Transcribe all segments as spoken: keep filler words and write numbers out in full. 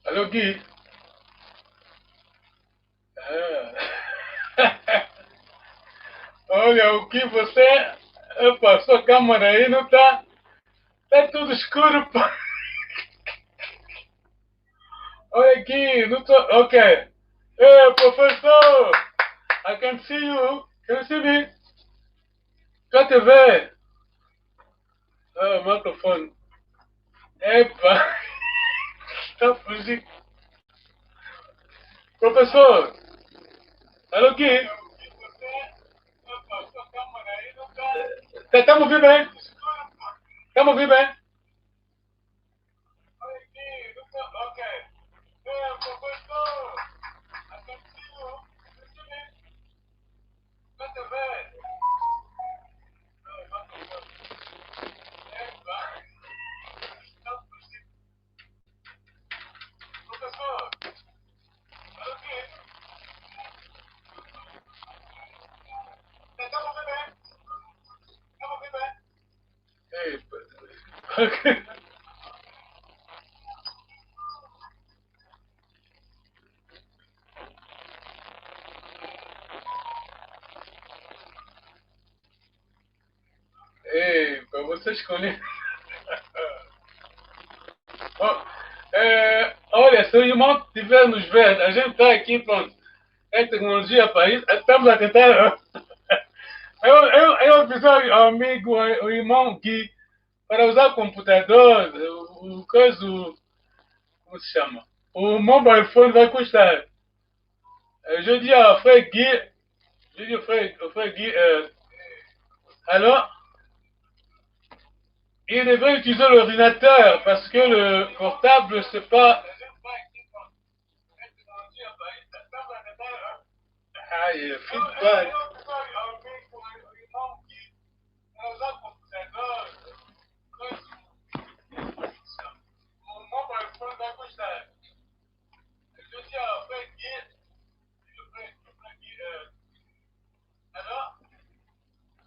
Allô, Guy? Ah. Olha, o que você, epa, sua câmera aí não tá, tá tudo escuro, pá. Olha aqui, não tô, ok. Hey, professor, I can see you. Can you see me? J T V. Ah, microfone. Epa! Tá fugindo. Professor! Alô, Gui? Tá, tá me ouvindo bem? Tá me ouvindo bem? Hey, but Ei, para você escolher. Bom, é, olha, se o irmão estiver nos vendo, a gente está aqui, pronto. É tecnologia para isso, estamos a tentar. Eu, eu, eu avisei ao amigo, o irmão Gui, para usar o computador, o, o coisa, o, como se chama? O mobile phone vai custar. Euh, je dis à frère Guy, je dis au frère, au frère Guy, euh, alors, il devrait utiliser l'ordinateur parce que le portable, c'est pas. Ah, il est fou, quoi.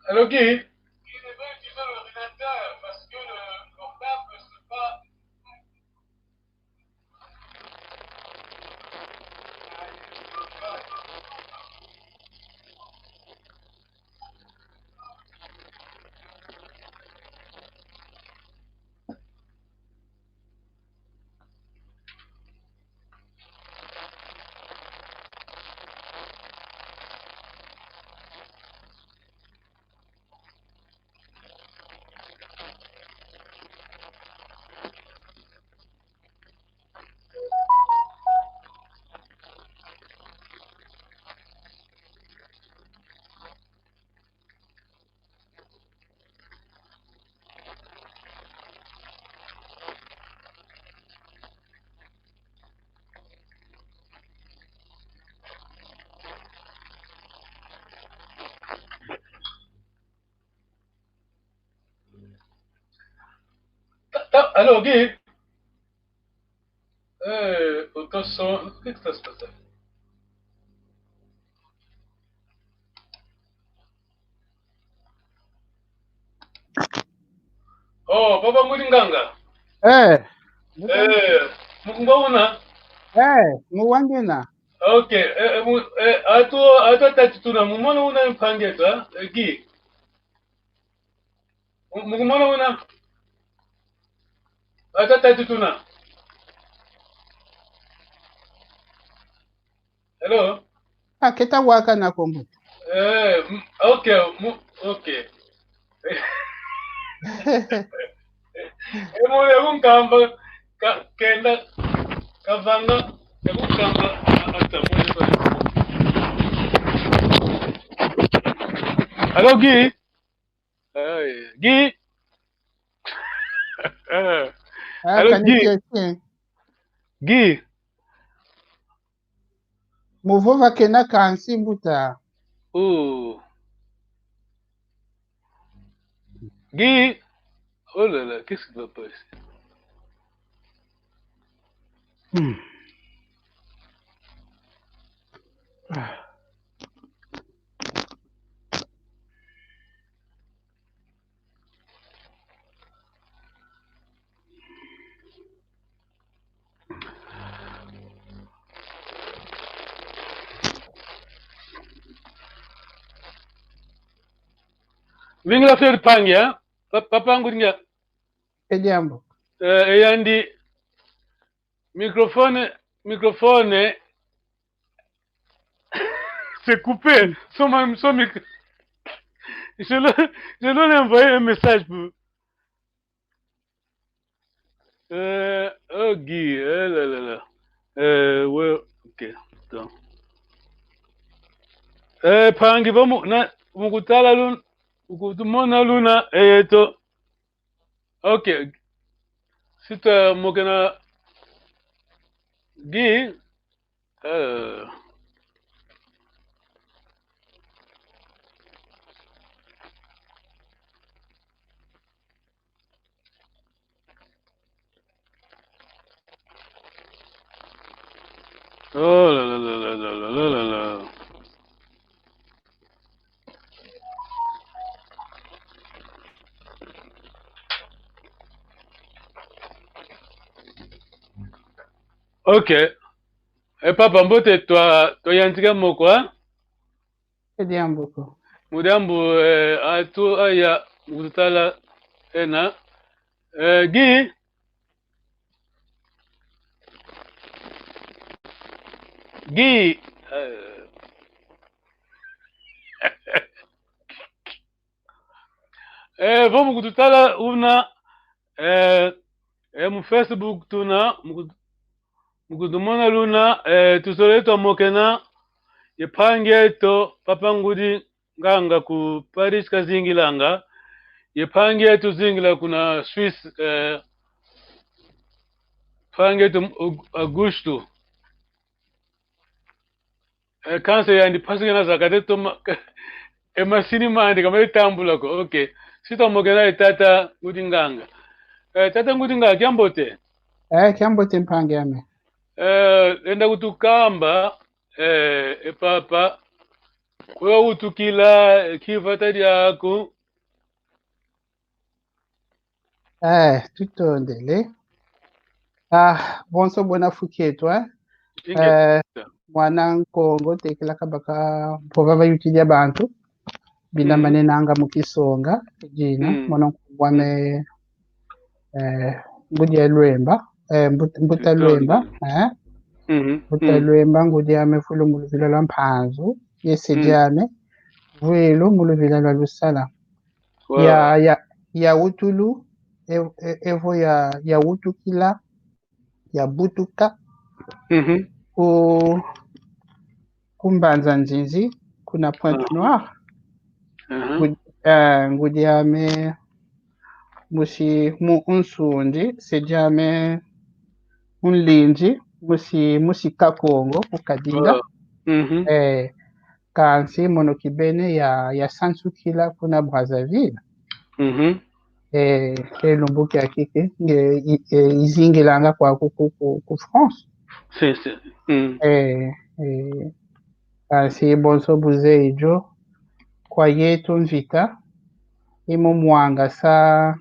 Allô, Guy? Ta-, ta-, allô, Guy? Eh, o teu som, o que é que está a se passar? Oh, Papa Mulinganga. Eh. Eh, mu-, ngwa una? Eh, ngwa ngina. Ok, eh, eh, mu-, eh, atu, atu tatu tuna, mu mona una mpangi eto, eh, Guy. Mu-, mu mona una? Atu tatu tuna. Hello? Ah, keta waka na kombo. Eh, m-, ok, mu-, ok. E mole unkamba, ka-, kenda, kavanga, e unkamba, a-, ata, mole. Allô, Guy? Eh, Guy? Ah, allô, kani Guy? Kiesi. Guy? Mu vova kena kansi, mbuta. Oh. Guy, oh là là, qu'est-ce qui va passer? Hmm. Vingila Fred Pangi, eh? Pa-, papa Ngudinga. E diambu. Eh, e yandi microphone, microphone. C'est coupé. Son, ma- son micro. Je lui, je lui ai envoyé un message pour. Euh, oh, Guy, eh là là là. Euh, ouais, ok. Attends. Eh, Pangi, vamos, na, mu kutala luna, mu kutumona luna, eh, to. Ok. Sita mokena Guy. Euh. Oh là là là là là là là là là. Ok. E papa, mbote, twa, twayantika moko, eh? E diambu ko. Mu diambu, eh, atu aya, mu kututala ena. Eh, Guy. Guy. Eh. Eh, vo mu kututala una, eh, eh, mu Facebook tuna, mu kut-, mu kutumona luna, eh, tuzolele twamokena ye mpangi eto, Papa Ngudi Nganga ku Paris kazingilanga, ye mpangi eto zingila kuna Suisse, eh, mpangi eto Aug-, Augusto. Eh, kansi yandi mpasi kena zaka te toma, e masini mandi ka mali tambula ko. Ok. Si twamokena ye tata Ngudi Nganga. Eh, tata Ngudi Nganga, kiambote. Eh, kiambote mpangi ame. Eh, lenda kutukamba, eh, e papa, kwe wawutukila, eh, ki vata diaku. Eh, tutondele. Ah, bonso bwena fu kieto, eh. Ingeta. Eh, mwana Nkongo tekila kabaka mpova va yuti dia bantu. Bina Mhm. manenanga mu kisonga, dina, Mhm. mono nkuwa me, eh, Ngudi ya Luemba, eh, Mbut-, Mbuta Luemba, eh. Mhm. Mbuta Luemba, ngudi ame fulu mu luvila lwa Mpanzu, ye se diame, vwilu mu luvila lwa Lusala. Wow. Ya, ya, yawutulu, e, e, evo ya, yawutukila, yabutuka, Mhm. ku, ku Mbanza Nzinzi, kuna Pointe-Noire. Aha. Ngu-, eh, ngudi ame musi mu Nsundi, se diame Nlindi, musi, musi Kakongo, ku Kadinga. Wow. Mhm. Eh, kansi mono kibeni ya, yasansukila kuna Brazzaville. Mhm. Eh, e lumbu kiaki ke, nge, i-, eh, izingilanga kwaku ku, ku, ku France. Si, si. Mm. Eh, eh, kansi bonso bu zeyi dio, kwa yeto mvita, i mu mwangasa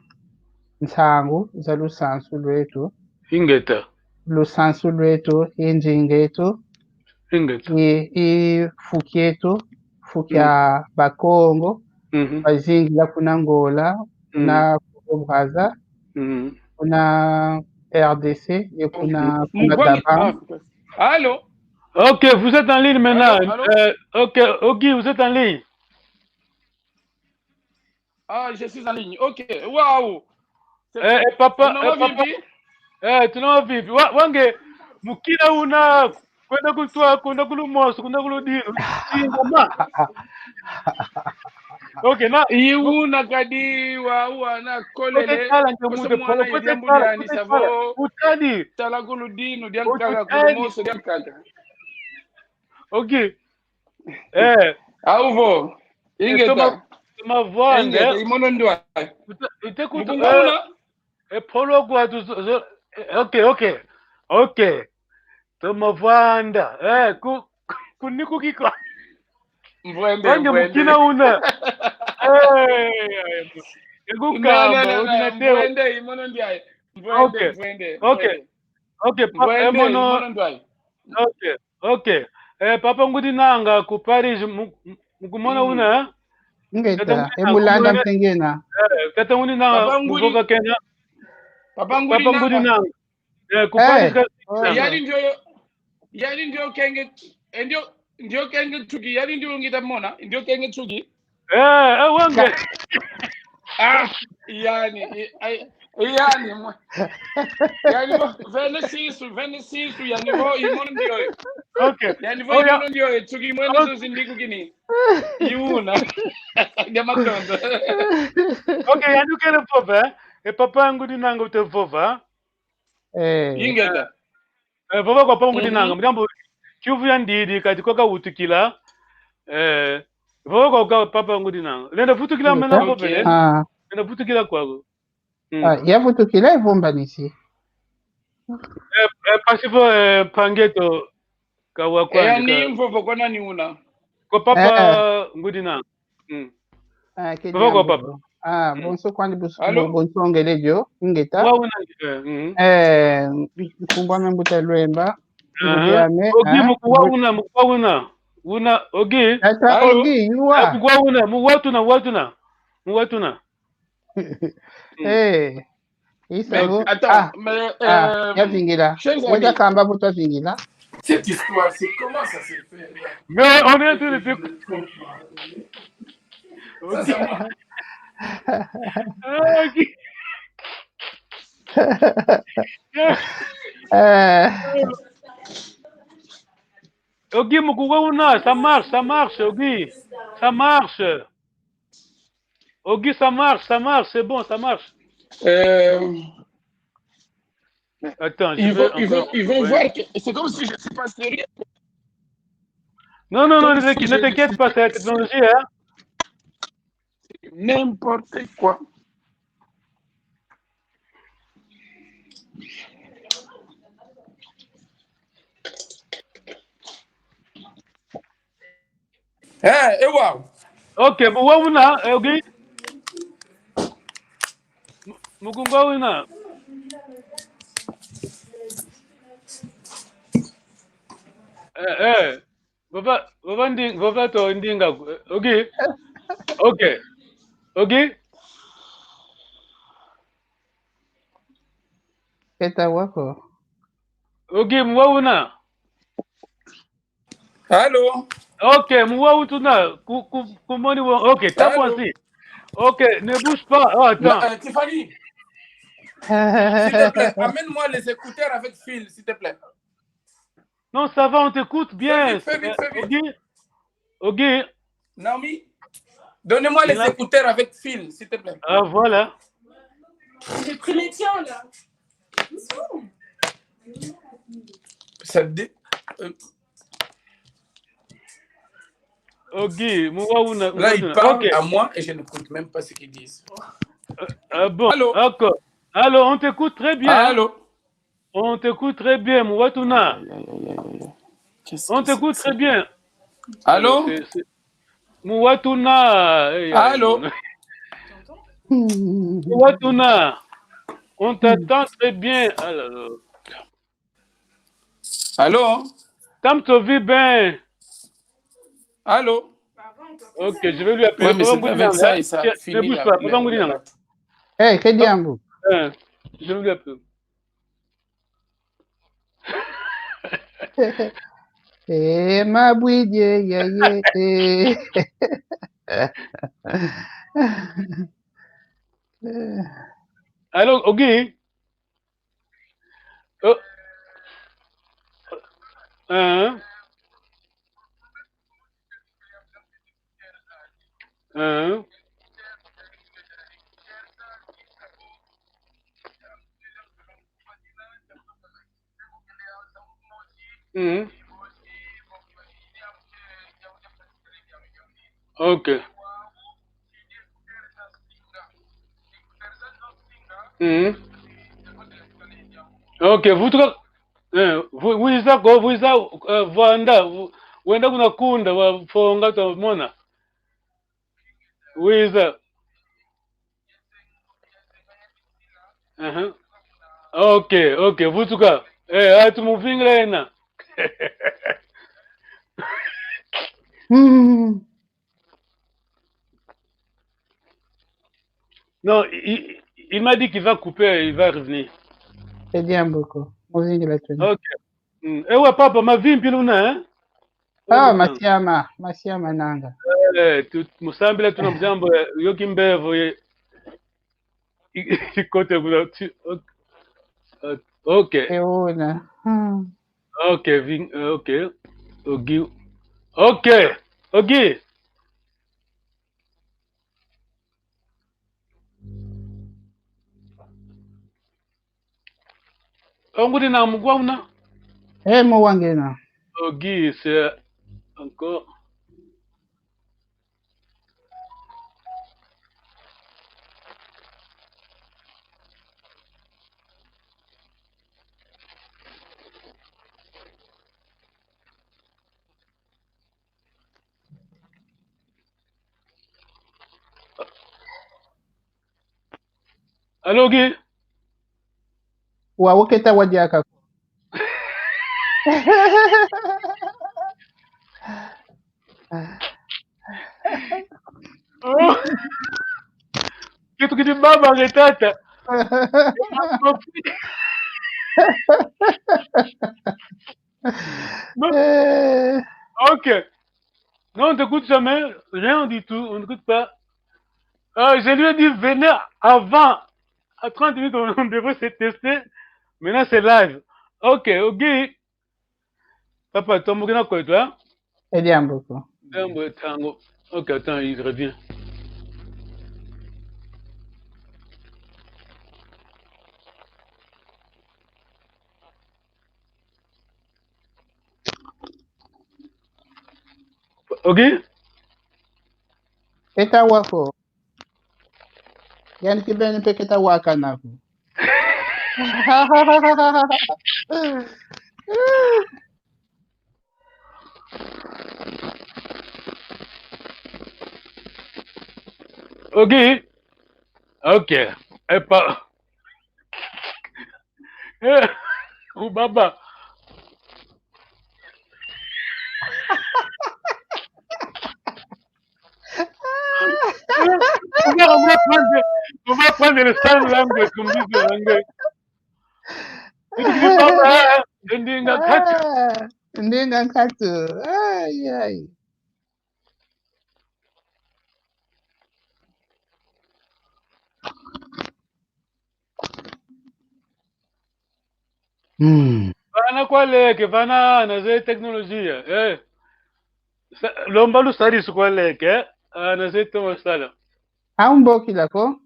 nsangu za lusansu lweto. Ingeta. Lusansu lweto, i ndinga eto, Ingeta. i, i fu kieto, fu kia Bakongo, Mhm. bazingila kuna Angola, kuna Congo Brazza, Mhm. kuna R D C, ye kuna, kuna Mkwani- Gabon. Ah, allô? Ok, vous êtes en ligne maintenant. Allô, allô? Euh, ok, Ogi, vous êtes en ligne. Ah, je suis en ligne. Ok, waouh. C'est- Eh, eh, papa, Tuna eh, papa. Vivi? Eh, tuna Vivi. Wa-, wange, mukina una, kwenda kuntwa, kwenda kulumoso, kwenda kuludino. Singoma. Ok, na. Iuna kadi wa, wa na kolele. Kote tala nge Koso mute mwana polo, kote yediambu tala, yani kote savo. tala. Utadi. Tala kuludino, diankaka, Utadi. Kulumoso, diankaka. Ok. Eh. Auvo. Eh, Ingeta. toma, toma vwanda, Ingeta, eh. imono ndwa. Ute, ute kutu, Mukunga eh, una? eh, polo kwa tu, zo, zo, eh, ok, ok. Ok. Toma vwanda. Eh, ku, kunikuki kwa. Mvwende, Wange mvwende. Mukina una. Eh, eh, eh. Non, non, Ekukamba, non, non, ordinateur. mvwende, imono ndiaye. Mvwende, Ok, mvwende, ok. mvwende. Ok, pa-, eh, Mvwende, mono. imono ndiaye. Ok, ok. Eh, papa Ngudi Nanga ku Paris, mu-, mu-, mukumona Mm. una, eh? Tata Ingeta, Ngudi e Nanga, mulanda kumwene, mpengena. eh, tata Ngudi Nanga, Papa Ngudi. muvova kena. Papa Ngudi Papa Ngudi Nanga. Nanga. Eh, ku Paris Eh, ka-, oh. Yandi ndio, yandi ndio kenge, ndio, ndio kenge nsuki, yandi ndio ngita mona, ndio kenge nsuki. Eh, eh, wange. Ah, yandi, i-, ai, yandi, mwa. Yandi vo, vene sisu, vene sisu, yandi vo, imono ndiaye. Ok. Yandi vo, Oh, ya. Imono ndiaye, nsuki mwene Oh. Zo zindikuki ni. I una. Ya matondo. Ok, yandi kele vova, eh? E papa Ngudi Nanga ute vova. Eh, Ingeta. Eh, vova kwa papa Ngudi Mhm. Nanga. Mu diambu, kiuvu ya ndidi, kati kwa kawutukila. Eh, vova kwa, kwa papa Ngudi Nanga. Lenda vutukila mena Ingeta. vovele. Ok. Ah, Lenda vutukila kwa. Mm. ah, ya vutukila evumbanisi. Eh, eh, mpasi vo, eh, mpangi eto kawa Eh, kwandi ni ka-, mvovo kwa nani una? kwa papa Eh, eh. Ngudi Nanga. Mm. Ah, ke Vova kwa diambu papa. ko. Ah, Mm. Bonso kwandi bus-, Allô? bo-, bonso ngele dio, ingeta. Wa una, eh, mm. Eh, nkumbu ame mbuta Lwemba. Aha. Ngudi ame, Ogi, ah, mu kuwa bu- una, mu kuwa una. Una, Ogi. Tata Allô? Ogi, Eh, iwa. mu kuwa una, mu watuna, watuna. Mu watuna. Mm. Eh, isa Mais vo. attends, Ah, mais, ah, euh, ya vingila. chers Weza amis, kamba buta vingila. Cette histoire, c'est comment ça s'est fait là ? Mais on est en train de Je ne comprends pas. Ok. Ça, ça m'a- Ah, ok. Eh, Ogi, mu kuwa una, ça marche, ça marche, Ogi. Ça marche. Ogi, ça marche, ça marche, c'est bon, ça marche. euh, Attends, je ils vais vont, ils vont, encore, ils vont ouais. voir que c'est comme si je suis pas sérieux. Non, non, non, Comme ne si t'inquiète, je ne t'inquiète pas, c'est la technologie, hein. N'importe quoi. Eh, eh, waouh. Ok, mu kuwa una, eh, Ogi. Mu-, mu kuwa una. Eh, eh. Vova, vova ndi-, vova to ndinga, eh, Ogi. Ok. Ogi. Keta wako. Ogi, mu kuwa una. Allô? Ok, mu kuwa una. Ku, ku, kumoni wa. Ok, tape Allô? Ainsi. Ok, ne bouge pas. Oh, attends. La, euh, Tiffany, s'il te plaît, amène-moi les écouteurs avec fil, s'il te plaît. Non, ça va, on t'écoute bien. Fais vite, fais vite, fais vite. Ogi, Ogi. Naomi, donne-moi les Il a- écouteurs avec fil, s'il te plaît. Ah, voilà. J'ai pris les tiens, là. Ils sont où? Ça dé-, euh, Ogi, mu kuwa una, là, ils una. parlent Ok. à moi et je n'écoute même pas ce qu'ils disent. Ah bon, Allô? D'accord. Allô, on t'écoute très bien, hein? Allô? On t'écoute très bien, mu kuwa una. Aïe, aïe, aïe, aïe, aïe. Qu'est-ce On que c'est que t'écoute ça? Très bien. Allô? C'est, c'est, mu kuwa una. Eh, eh, Allô? Mu kuwa una. On t'entend très bien. Ah là là. Allô? Tam to vi bien. Allô? Ok, je vais lui appeler. Ouais, mais Papa c'est Ngudi avec Nanga, ça, hein? et ça Tiens, finit ne bouge la, pas, la, Papa Ngudi la Nanga. date. Eh, ke diambu. Hein, je vais lui appeler. Eh, mabwidi, ye, ye, eh. Allô, Ogi? Oh. Hein? Hein? Mhm. Ok. Mhm. Ok, vutuka, eh, vu-, vwiza ko, vwiza, eh, vwanda, vu-, Wenda kuna kunda, wa fonga, twamona. Wiza. Aha. Ok, ok, vutuka. Eh, ah, tumuvingila yena. Hmm. Non, il, il m'a dit qu'il va couper, il va revenir. C'est bien beaucoup. Muvingila twena. Ok. Mm. Ewa papa, mavimpi luna, hein? Ah, masiama, masiama nanga. Eh, tu, mu sambila tuna muzambo, eh, yo kimbevo, ye. I, i kote kuna, ti-, ok. Eh, ok. Eona. Hmm. Ok, ving-, eh, ok. Ogi. Ok. Ogi. Ongudi na mugwa una? Eh, mo wangena. Ogi, c'est encore. Allô, Guy? Wa, wo keta wa diaka ko. Oh. Kitu kiti baba nge tata. Non. Eh, Ok. Non, on t'écoute jamais, rien du tout, on n'écoute pas. Euh, je lui ai dit, venez avant. À trente minutes, on, on devrait se tester. Maintenant, c'est live. Ok, ok. Papa, tomboka na kwetu, hein? e diambu ko. Diambu tango. Ok, attends, il revient. Ok? Keta wa ko. Yandi kibeni mpe keta wakana ko. Ok. Ok. Epa. Eh, o baba. On va, on va prendre, on va prendre le sign language comme dit en anglais. Et tu dis, baba, eh, ndinga nkatu. Ah, ndinga nkatu. Aïe, aïe. Hmm. Vana kwa leke, vana na ze teknolojia, eh. Sa-, lomba lusadisu kwa leke, eh. Ah, na ze tomo sala. Au mbokila ko?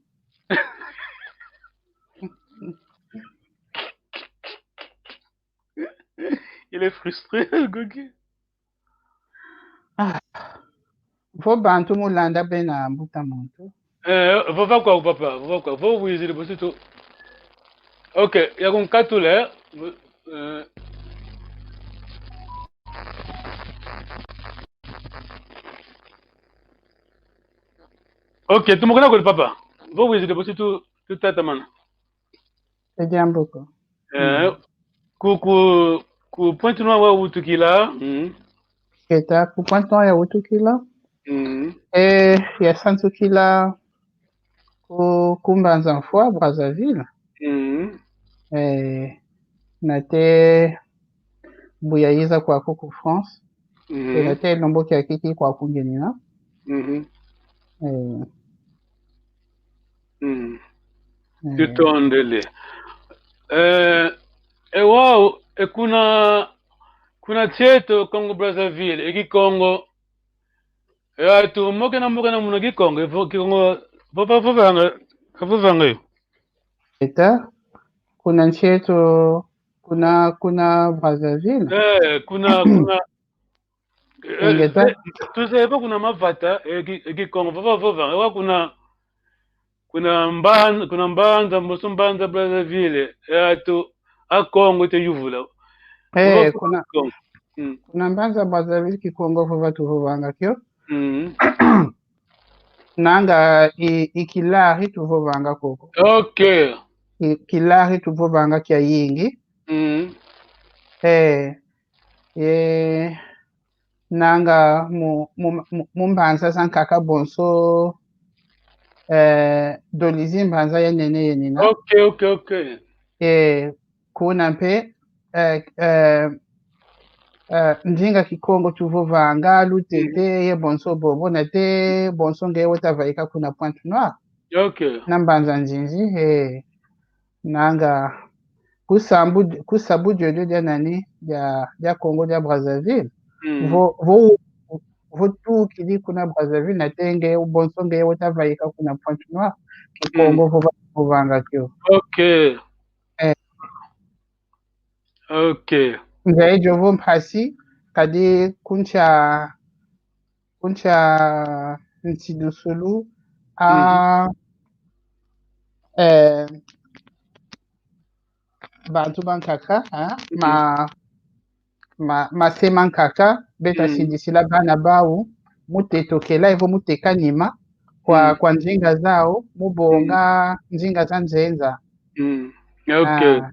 Il est frustré, le Gogi. Ah. Vo bantu mu landa bena mbuta muntu. Eh, vova kwa papa, vova kwa, vo wiziri bositu. Ok, ya kunkatula, eh. Ok, tumokana kwa papa. Vo wiziri bositu, tutatamana. E diambu ko. Eh, ku, ku, ku Pointe-Noire wa wutukila. Mm. Keta, ku Pointe-Noire ya wutukila. Mm. Eh, ya santukila ku, ku Mbanza Mfwa, Brazzaville. Mm. Eh, nate bu yayiza kwaku ku France. Mm. Eh, nate lumbu kiakiki kwaku ngenina. Mhm. Eh, Mm. eh, Tutondele. Eh, e wau, e kuna, kuna nsi eto Congo Brazzaville, e Kikongo. E atu mokena mokena muna Kikongo, e vo-, Kikongo, vova vovanga, vovanga yo. Keta, kuna nsi eto, kuna, kuna Brazzaville. Eh, kuna, kuna. Eh, Ingeta. Eh, tuzeye kuna mavata, eh, Ki-, eh, Kikongo, vova, vova, ewa kuna, kuna Mban-, kuna Mbanza, mosu Mbanza Brazzaville, eh, atu, a Kongo te yuvula. Eh, Vova, kuna, Kongo. Mm. Kuna mbanza Brazzaville Kikongo vova tuvovanga kio. Mm. Nanga i, i Kilari tuvovanga koko. Ok. I Kilari tuvovanga kiayingi. Mm. Eh, ye, nanga mu, mu, mu, mu mbanza zankaka bonso, eh, Dolisie mbanza ya nene yenina. Ok, ok, ok. Eh, kuna mpe, eh, eh, eh, ndinga Kikongo tuvovanga, lutete, ye bonso bobo, nate bonso nge wo tavaika kuna Pointe-Noire. Ok. Na mbanza Ndjindji, eh. Nanga, ku sambu, ku sabu diodio dia nani, dia, dia Congo, dia Brazzaville. Mm. Vo, vo, vo tukidi kuna Brazzaville, nate nge, bonso nge wo tavaika kuna Pointe-Noire, Kikongo vova, vovanga kio. Ok. Eh. Ok. Nge dio vo mpasi, kadi kuntia, kuntia nsidusulu, a, eh, bantu bankaka, ah, ma, ma, ma se mankaka, beta Mm. sidisila bana bau, mu tetokela, evo mu teka nima, kwa, Mm. kwa ndinga zau, mu bonga ndinga za nzenza. Mm. Ok. Ah,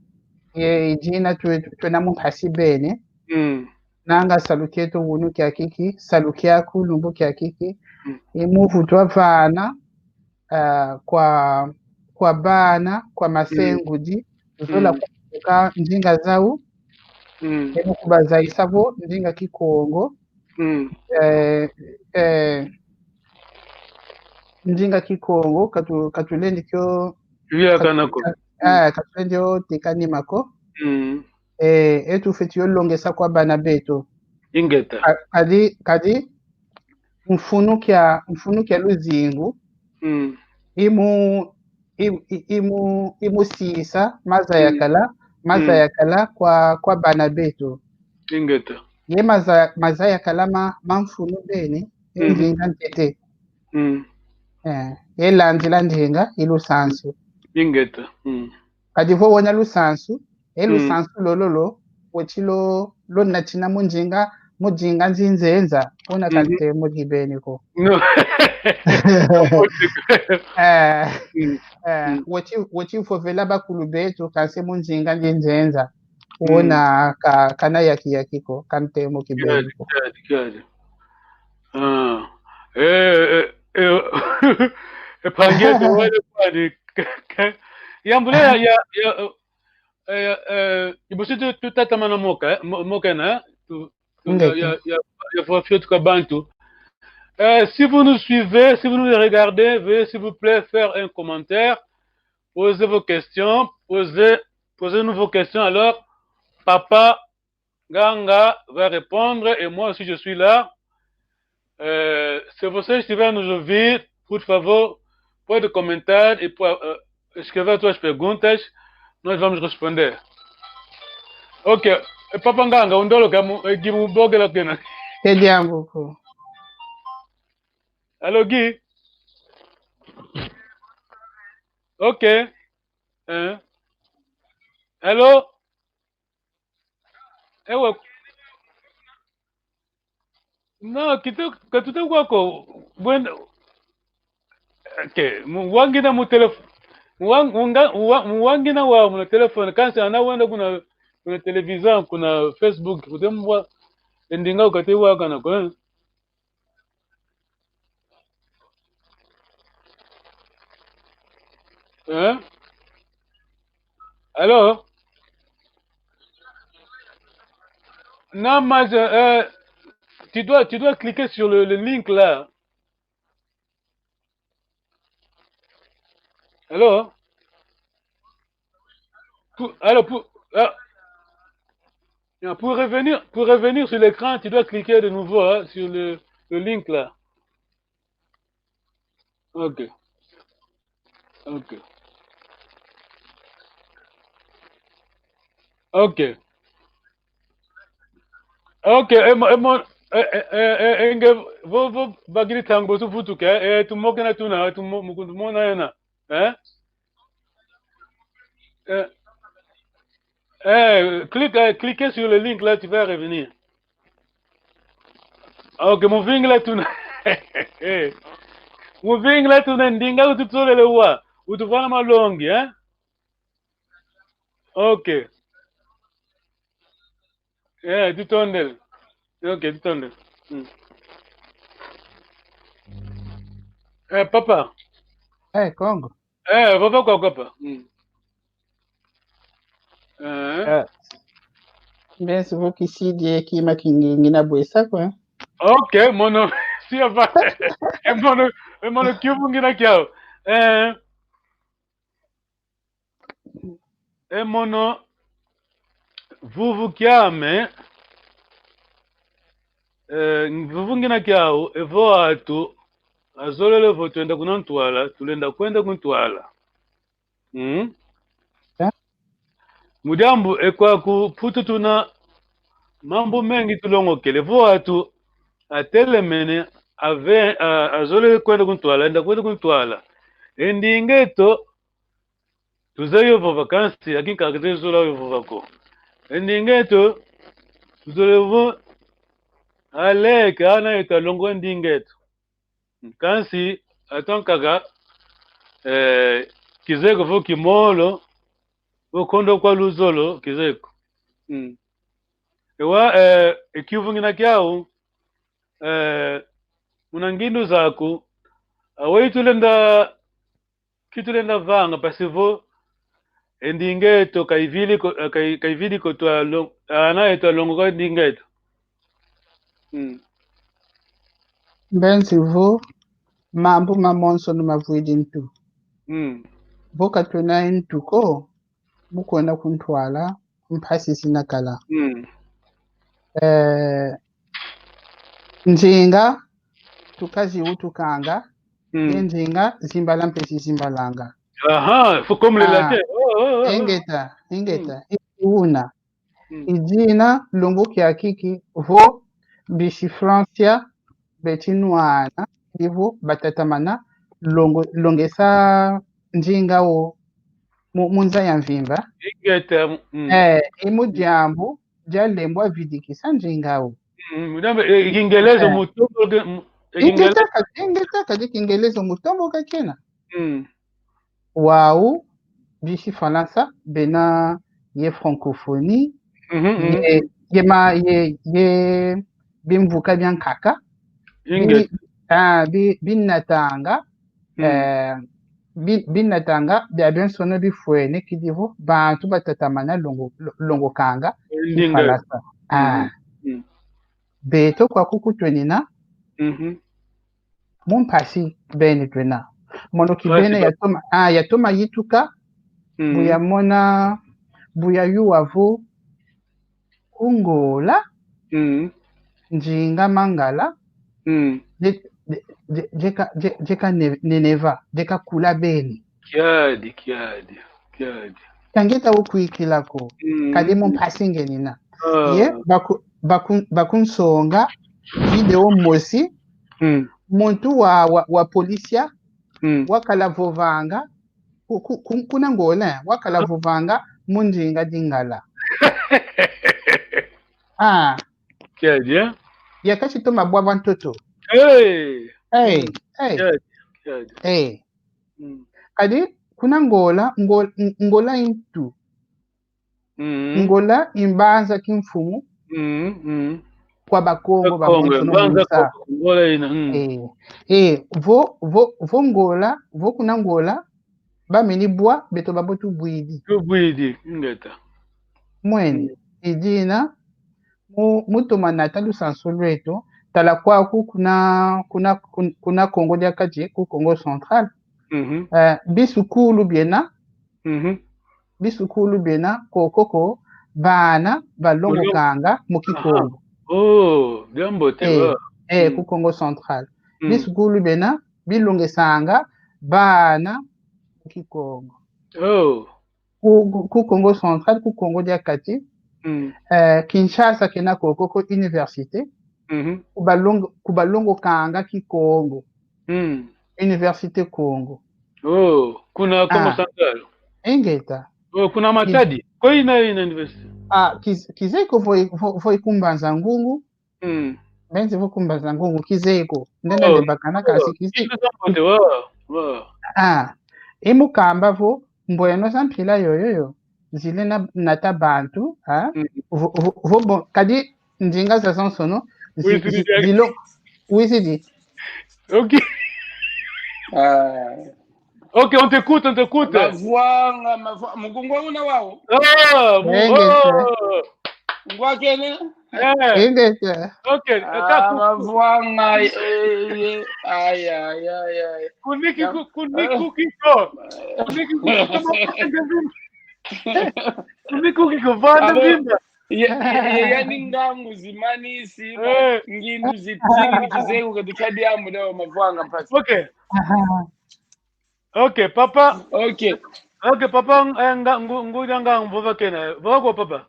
ye, i dina twe, twena mu mpasi beni. Mm. Nanga salu kieto wunu kiakiki, salu kiaku lumbu kiakiki. Mm. I mu vutwa vana, ah, kwa, kwa bana, kwa masengudi, zola Mm. kwa ndinga zau, Mm. e mu kubazayisa vo ndinga Kikongo, Mm. eh, eh, ndinga Kikongo, katu, katulendi kio, Via kana ko. eh, katulendi yo teka nima ko. Mm. Eh, e tufweti yo longesa kwa bana beto. Ingeta. Ka-, kadi, kadi, mfunu kia, mfunu kia luzingu, Mm. i mu, i, i, i mu, i mu sisa maza ya Mm. kala, maza Mm. ya kala kwa, kwa bana beto. Ingeta. Ye maza, maza ya kala ma, ma mfunu beni, e Mm. ndinga ntete. Mm. Eh, ye landila ndinga, i lusansu. Ingeta. Mm. Kadi vo wena lusansu, e Mm. lusansu lolo lo, weti lo, lo natina mu ndinga, mu ndinga nzi nzenza, wena Mhm. kante mu kibeni ko. No. Eh, Mm. eh, Mm. weti, weti vovela bakulu beto, kansi mu ndinga nzi nzenza. Mm. Wena ka, kana yaki yaki ko, kante mu kibeni Kiadi, ko. kiadi, kiadi. Ah. Eh, eh, eh, eh, pange de wale kwani. Yambula ya, ya, ya, eh, eh, ibusi tu, tu tata mana moka, eh, mo-, moka na, tu, tu, ya, Ingeta. Ya, ya, ya vwa fioti kwa bantu. Euh, si vous nous suivez, si vous nous regardez, veuillez s'il vous plaît faire un commentaire, poser vos questions, poser, posez-nous vos questions. Alors, Papa Nganga va répondre et moi aussi je suis là. Euh, se você estiver nos ouvir, por favor, pode comentar e po-, eh, escrever as tuas perguntas, nós vamos responder. Ok, eh, Papa Nganga, undolo kamu, eh, Guy Mubogela kena. Ke diambu ko. Allô, Guy? Ok. Hein? Allô? Ewa. No, kitu, katuta kwako. Bueno. Okay, mu-, wangina mu telef-, wang-, wanga-, wa-, mu wangina wa mu telefone, kansi ana wenda kuna, kuna television, kuna Facebook, kutemwa, e ndinga ukate wa kana ko, eh? Eh? Allô? Non, mais, euh, tu dois, tu dois cliquer sur le, le link là. Allô? Pour, alors, pour, ah, non, pour revenir, pour revenir sur l'écran, tu dois cliquer de nouveau, hein, sur le, le link là. Ok. Ok. Ok. Ok, e mo-, e mo-, e, e, e, e, nge vo, vo, bagiri tango su vutuke, e, tu moke na tuna, tu mo-, mu kuntu mona yena, eh? Eh, eh, clique, eh, cliquez sur le link là, tu vas revenir. Ok, mu vingila tuna. Mu vingila tuna ndinga ututolele wa. Utuvana malongi, eh? Ok. Eh, tutondele. Ok, tutondele. Mm. Eh, papa. Eh, Kongo. Eh, papa kwa papa. Mm. Eh. Eh. Mbensi vo kisidi e kima kingi ngina bwesa kwa. Ok, mono. Sia va. E mono, e mono kiuvu ngina kiau. Eh. E mono, vuvu kiame, eh, vuvu ngina kiau, evo atu azolele vo twenda kuna ntwala, tulenda kwenda ku ntwala. Mm? Eh? Mu diambu e kwaku Mputu tuna mambu mengi tulongokele. Vo atu atelemene, ave, a, azolele kwenda ku ntwala, enda kwenda ku ntwala. E ndinga eto, tuzeye yo vova kansi, akinkaka tuzeye zola yo vova ko. E ndinga eto, tuzolele vo aleke ana eto alongoka ndinga eto. Kansi, atu ankaka, eh, kizeye ko vo kimolo, vo kondo kwa luzolo, kizeye ko. Mm. Ewa, eh, e kiuvu ngina kiau, eh, muna ngindu zaku, aweyi tulenda, ki tulenda vanga, mpasi vo, e ndinga eto ka ivili ko, eh, ka i-, ka ivili ko twa lo-, ana eto alongoka ndinga eto. Mm. Mbensi vo, mambu mamonsono mavwidi ntu. Mm. Vo ka twena ntu ko, mu kwenda ku ntwala, mpasi zina kala. Mm. Eh, nzinga, tuka ziwutukanga, Mm. ye nzinga, zimbala mpe zizimbalanga. Aha, faut comme le Ah. latin. Oh, oh, oh, oh. Ingeta, ingeta. Una. Mm. I dina, longo kiaki ki vo, bisi Francia, beti nwana, i vo, batatamana, longo, longesa nzinga wo, mu, mu nza ya mvimba. Ingeta, mm. Eh, i mu diambu, dia lembwa vidikisa nzinga wo. Mm, mu diambu, eh, Kingelezo Eh. mu tomboka, mm, eh, Kingelezo. Ingeta ka, ingeta kadi Kingelezo mu tomboka kena. Mm. Wau, bisi Falansa, bena ye francophonie, Mhm, mhm. ye, ye ma, ye, ye bimvuka bia nkaka, Ingeta. bi-, ah, bi-, binatanga, Mm. eh, bi-, binatanga, bia biensono bifwene kidi vo, bantu batatamana longo-, lo-, longokanga, Ndinga. Kifalansa. Ah. Mm. Beto kwaku ku twenina, Mhm. mu mpasi beni twena. Mono kibeni Mpasi ba- yatoma, ah, yatoma yituka, Mm. bu yamona, bu yayuwa vo, ku Ngola, Mm. nzinga Mangala, Mm. die, die, die, dieka, die, dieka ne-, neneva, dieka kula beni. Kiadi, kiadi, kiadi. Ka ngeta wo kwikila ko, Mm. kadi mu mpasi ngenina. Ah. Ye, baku-, baku-, bakunsonga vidéo mosi, Mm. muntu wa, wa, wa polisia, Mm. wakala vovanga, ku-, ku-, ku-, kuna Ngola, wakala vovanga mu ndinga Lingala. Ah, Kiadi, eh? ya kasi toma bwa bwa ntoto. Hey! Hey, hey, Kiadi, kiadi. Hey. Mm. Kadi, kuna Ngola, Ngola, Ngola i ntu. Mm. Ngola i mbanza kimfumu Mm, mm. kwa Bakongo, Bakongo, Bakongo, mbanza Bakongo. Kongo, Ngola ina, mm. Eh, eh, vo, vo, vo Ngola, vo kuna Ngola, bameni bwa, beto babo tubwidi. Tubwidi, ingeta. Mwene, Mm. i dina, mu, mu toma nata lusansu lweto, tala kwaku kuna, kuna, kun-, kuna Kongo dia Kati, ku Kongo Central. Mhm. Eh, bisukulu biena, Mhm. bisukulu biena, kokoko, bana balongokanga mu Kikongo. Oh, diambote, Eh, ah. eh, Mm. ku Kongo Central. Mm. Bisukulu biena, bilongesanga bana mu Kikongo. Oh. Ku, ku, ku Kongo Central, ku Kongo dia Kati, Mm. eh, Kinshasa kena kokoko université, Mhm. ku balongo-, ku balongokanga Kikongo. Mm. Université Kongo. Oh, kuna Kongo Ah. Central. Ingeta. Oh, kuna Matadi. Ko ina, ina université. Ah, kiz-, kizeye ko vo i-, vo, vo i ku Mbanza Ngungu, Mm. Mbenzi vo kumba za ngungu kizeye ko. Ndenda Oh, ndebakana kasi kizeye. Ndio za mbote, wa, wa. Ah, e mu kamba vo, mbweno za mpila yoyo yo zile na, nata bantu, ah? Mm. Vo, vo, vo bon, kadi ndinga zazonsono, zi-, Wizidi zi-, dia- zilo, wizidi. Ok. Ah, Ok, on t'écoute, on t'écoute. mavwanga, mavwa-, mukungu una wau. Ah, mu-, Ingeta. Oh. Ngwa kene. Eh, Ingeta. ok. Ah, Kaku, mavwanga, eh, eh, ay, ay, ay, ay. kuniki, Ya. ku-, kuniki kiko. Kuniki kiko. Kuniki kiko, vanda Ah, bon. mvimba. Ye, ye, ye, yani ngangu zimanisi, Eh. ngindu zizingidi kizeye ko kati ka diambu dia mavwanga mpasi. Ok. Ok, papa. Ok. Ok, papa, eh, nga, ngu, ngu, nga, vova kena. Vova kwa papa.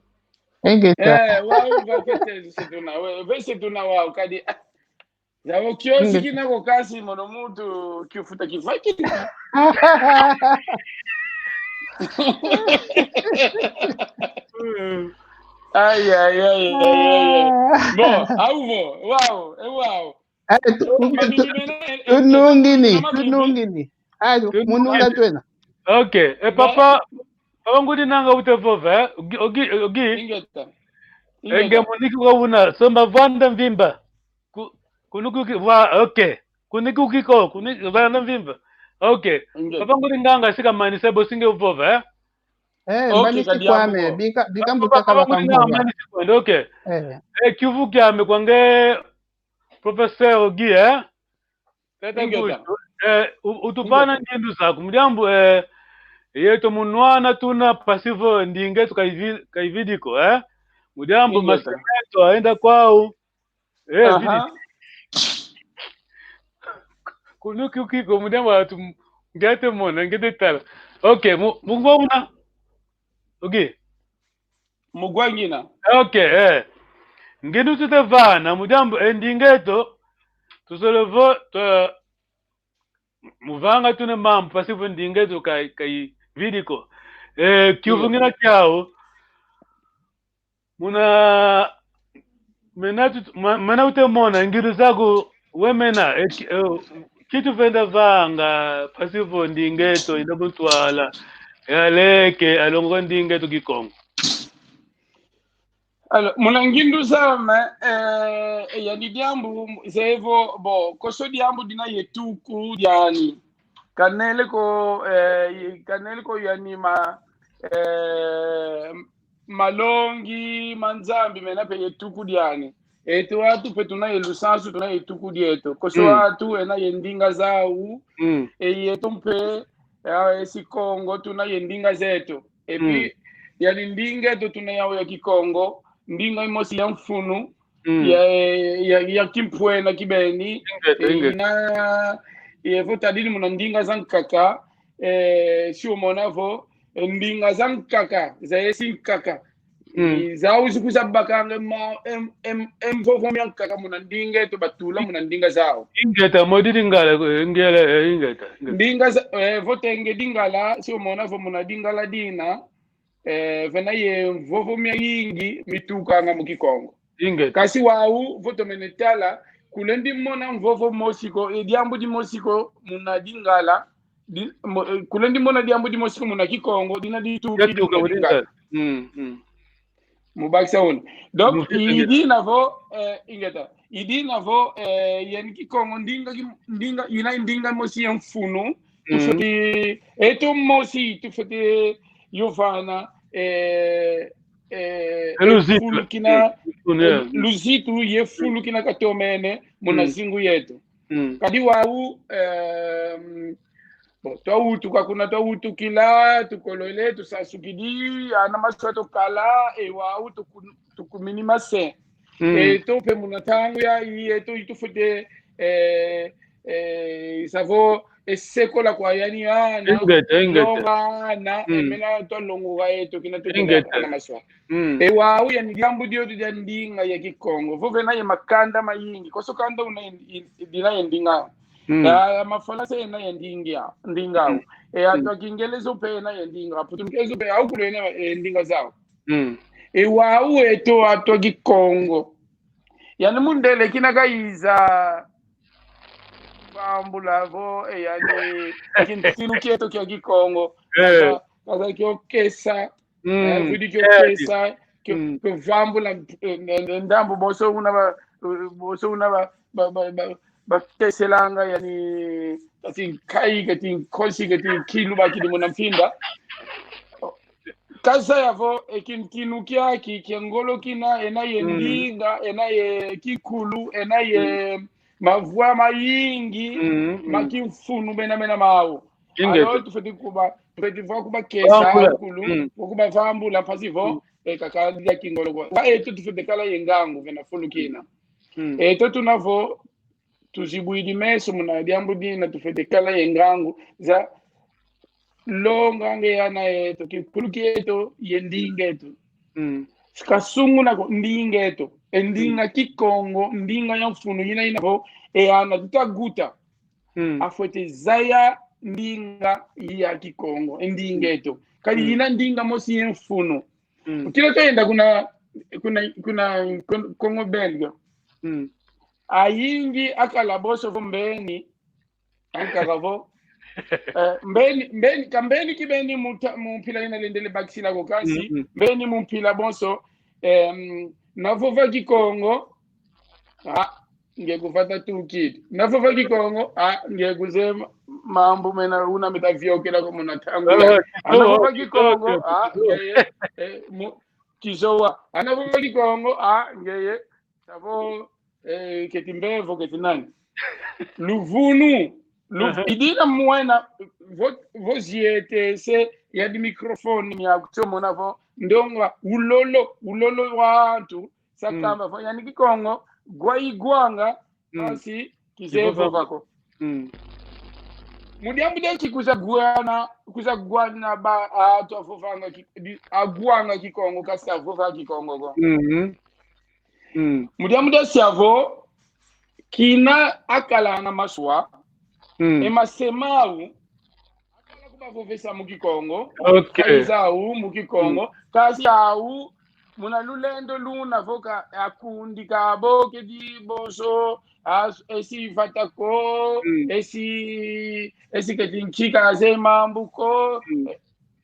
Ingeta. Eh, wau va kete se tuna, we, ve se tuna wau, kadi, ah, zabo kiosi kina ko kasi mono muntu kiufuta kifaki. Mm. Ay, ay, ay, ay, ay, ay. Bon, au vo, wau, e wau. Eh, tu-, tu-, tu-, tunungini, tunungini. Ah, Tunungini. Mununga twena. Ok, e papa, papa ngudi nanga ute vova, eh? Ogi, ogi, ogi. Ingeta. Enge muniki kwa una, somba vanda mvimba. Ku-, kuniki uki-, wa, ok. Kuniki kiko, kuniki vanda mvimba. Ok. Ingeta. Papa ngudi nganga sika manisa bo singe vova, eh? Eh, Ok, manisi kadi kwame, abo. bika, bika Papa, mbuta papa kaba ngudi nganga kambuka. manisi kwenda, ok. Eh, Eh, kiuvu kiame kwa nge professeur Guy, eh? Tata Ingeta. Guy. Eh, u-, utupana ngindu zaku. Mu diambu, eh, yeto mu nwana tuna mpasi vo ndinga eto ka ivi-, ka ividi ko, eh? Mu diambu Ingeta. masiku meto aenda kwau. Eh, Aha. vidi. Kuniki uki ko mu diambu atu m-, ngete mona, ngete tala. Ok, mu, mu ngwa una. Ok. Mugwangina. Ok, eh. Ngindu tute vana, mu diambu, eh, ndinga eto, tuzolo vo, tu-, mu vanga tuna mambu, mpasi vo ndinga eto ka, ka ividi ko. Eh, kiuvu ngina kiau, muna, mena tut-, ma-, mena ute mona, ngindu zaku, we mena, eh, ki-, eh, kitu venda vanga, mpasi vo ndinga eto, ina buntwala, ya leke, alongoka ndinga eto Kikongo. Alors, muna ngindu zame, eh, yani diambu, zevo, bo, konso diambu dina ye tuku diani. Kanele ko, eh, kanele ko yani ma, eh, malongi ma Nzambi mena mpe ye tuku diani. Eto atu mpe tuna ye lusansu, tuna ye tuku dieto. Konso Mm. atu ena ye ndinga zau, Mm. e yeto mpe, eh, esi Kongo tuna ye ndinga zeto. Et Mm. puis, yani ndinga eto tuna yau ya Kikongo, ndinga imosi ya mfunu, Mm. ya, ya, ya kimpwena kibeni, Ingeta, e ingeta. ina, e vo tadidi muna ndinga zankaka, eh, si umona vo, eh, ndinga zankaka, za esi nkaka. Mm. I zau zi kwiza bakanga ma, em, em, em, mvovo miankaka muna ndinga eto batula muna ndinga zau. Ingeta, modi Lingala, eh, Ngele, eh, ingeta, ingeta. Ndinga za, eh, vo tenge Lingala, si umona vo muna Lingala dina, eh, vena ye mvovo miayingi mitukanga mu Kikongo. Ingeta. Kasi wau, vo tomene tala, kulendi mona mvovo mosi ko, e diambu dimosi ko, muna Lingala, di-, mo-, eh, kulendi mona diambu dimosi ko, muna Kikongo, dina ditukidi Yatuka muna Lingala. Lingala. Mm, mm. Mu bakisa wuna. Donc, Mu fika i dina vo, eh, ingeta. I dina vo, eh, yani Kikongo ndinga ki-, ndinga, ina ndinga mosi ya mfunu. Mm. Tufwete, eto mosi, tufwete yo vana, eh, eh, E luzitu. fulu kina, Mm, mm, yeah. luzitu ye fulu kina katomene, muna Mm. zingu yeto. Mm. Kadi wau, ehm, bon, twawutuka kuna twawutukila, tukolwele, tusansukidi, ana maswa twakala, e wau tuku-, tukumini mase. Mm. Eto mpe muna ntangu yayi, eto i tufwete, eh, eh, zavo, e sekola kwa yani ana, Ingeta, ingeta. longa ana, Mm. e mena twalongoka eto, kina Ingeta. tukolwele ana maswa. Mm. E wau yani diambu diodio dia ndinga ya Kikongo. Vo vena ye makanda mayingi. Konso kanda una in-, in-, dina ye ndinga. Mm. Ya, ya Mafalansa yena ye ndinga, ndinga. Mm. E atu a Kingelezo mpe yena ye ndinga. Aputumikezo mpe au kulu yena ye ndinga zau. Mm. E wau eto atu a Kikongo. Yani mundele kina kayiza vambula vo, e, yani, kintinu kieto kia Kikongo. Eh. Kasa, kasa kio kesa, eh, Mm. vudi kio Eh, kesa, kio, Mm. kio vambula, eh, eh, eh, ndambu bonso una ba, eh, bonso una ba, ba, ba, ba, bakeselanga, yani, kati nkayi, kati nkosi, kati nkilu, bakidi muna mpinda. Kasa ya vo, e kintinu kiaki, kia ngolo kina, ena ye Mm. ndinga, ena ye kikulu, ena ye mavwa mayingi, Mm, mm. ma kimfunu mena mena mau. Ingeta. Alors, tufwete kuba, tufwete vwa kuba kesa, Vambula. Kulu, Mm. vwa kuba vambula, mpasi vo, Mm. e kaka dia kingolo kwa. Wa eto tufwete kala ye ngangu, vena fulu kina. Mm. Eto tuna vo, tuzibwidi meso muna diambu dina, tufwete kala ye ngangu za longa nge ana eto, kikulu kieto, ye ndinga eto. Mm. Kasunguna ko ndinga eto. E ndinga Kikongo, ndinga ya mfunu yina yina vo, e ana tuta guta. Mm. Afwete zaya ndinga ya Kikongo, e ndinga eto. Kadi Mm. yina ndinga mosi ye mfunu. Mm. Kila kayenda kuna, kuna, kuna Con-, Congo Belge. Mm. Ayingi akala bonso vo mbeni, ankaka vo. Eh, mbeni, mbeni, ka mbeni kibeni mu ta-, mu mpila yina lendele bakisila ko kansi, Mm, mm. mbeni mu mpila bonso, em, na vova Kikongo, ah, nge kuvata tukidi. Na vova Kikongo, ah, nge kuzeye mambu mena una meta viokela ko muna ntangu ya. Ah, Ah, na vova Kikongo, Kikongo, Kikongo, ah, Kikongo. nge, eh, mu-, kizowa. Ah, na vova Kikongo, ah, nge, savo, eh, keti mbevo, keti nani. Luvunu, lu-, Aha. idina mwena, vo, vo ziete se, ya di microphone mia kutomona vo, ndonga, ulolo, ulolo wa antu, sa Mm. kamba vo, yani Kikongo, gwa igwanga, Mm. kansi, kizeye Kivova. Vova ko. Mm. Mu diambu dia ki kuza gwana, kuza gwana ba, antu avovanga ki, di, agwanga Kikongo, kansi avova Kikongo ko. Mhm. Mm. Mu diambu dia sia vo, kina akalanga maswa, Mm. e mase mau, akala kubavovesa mu Kikongo, Ok. kayiza au mu Kikongo, kansi au, muna lulendo luna vo ka, akundika bo kedi bonso, as-, esi vata ko, Mm. esi, esi keti nki kazeye mambu ko. Mm.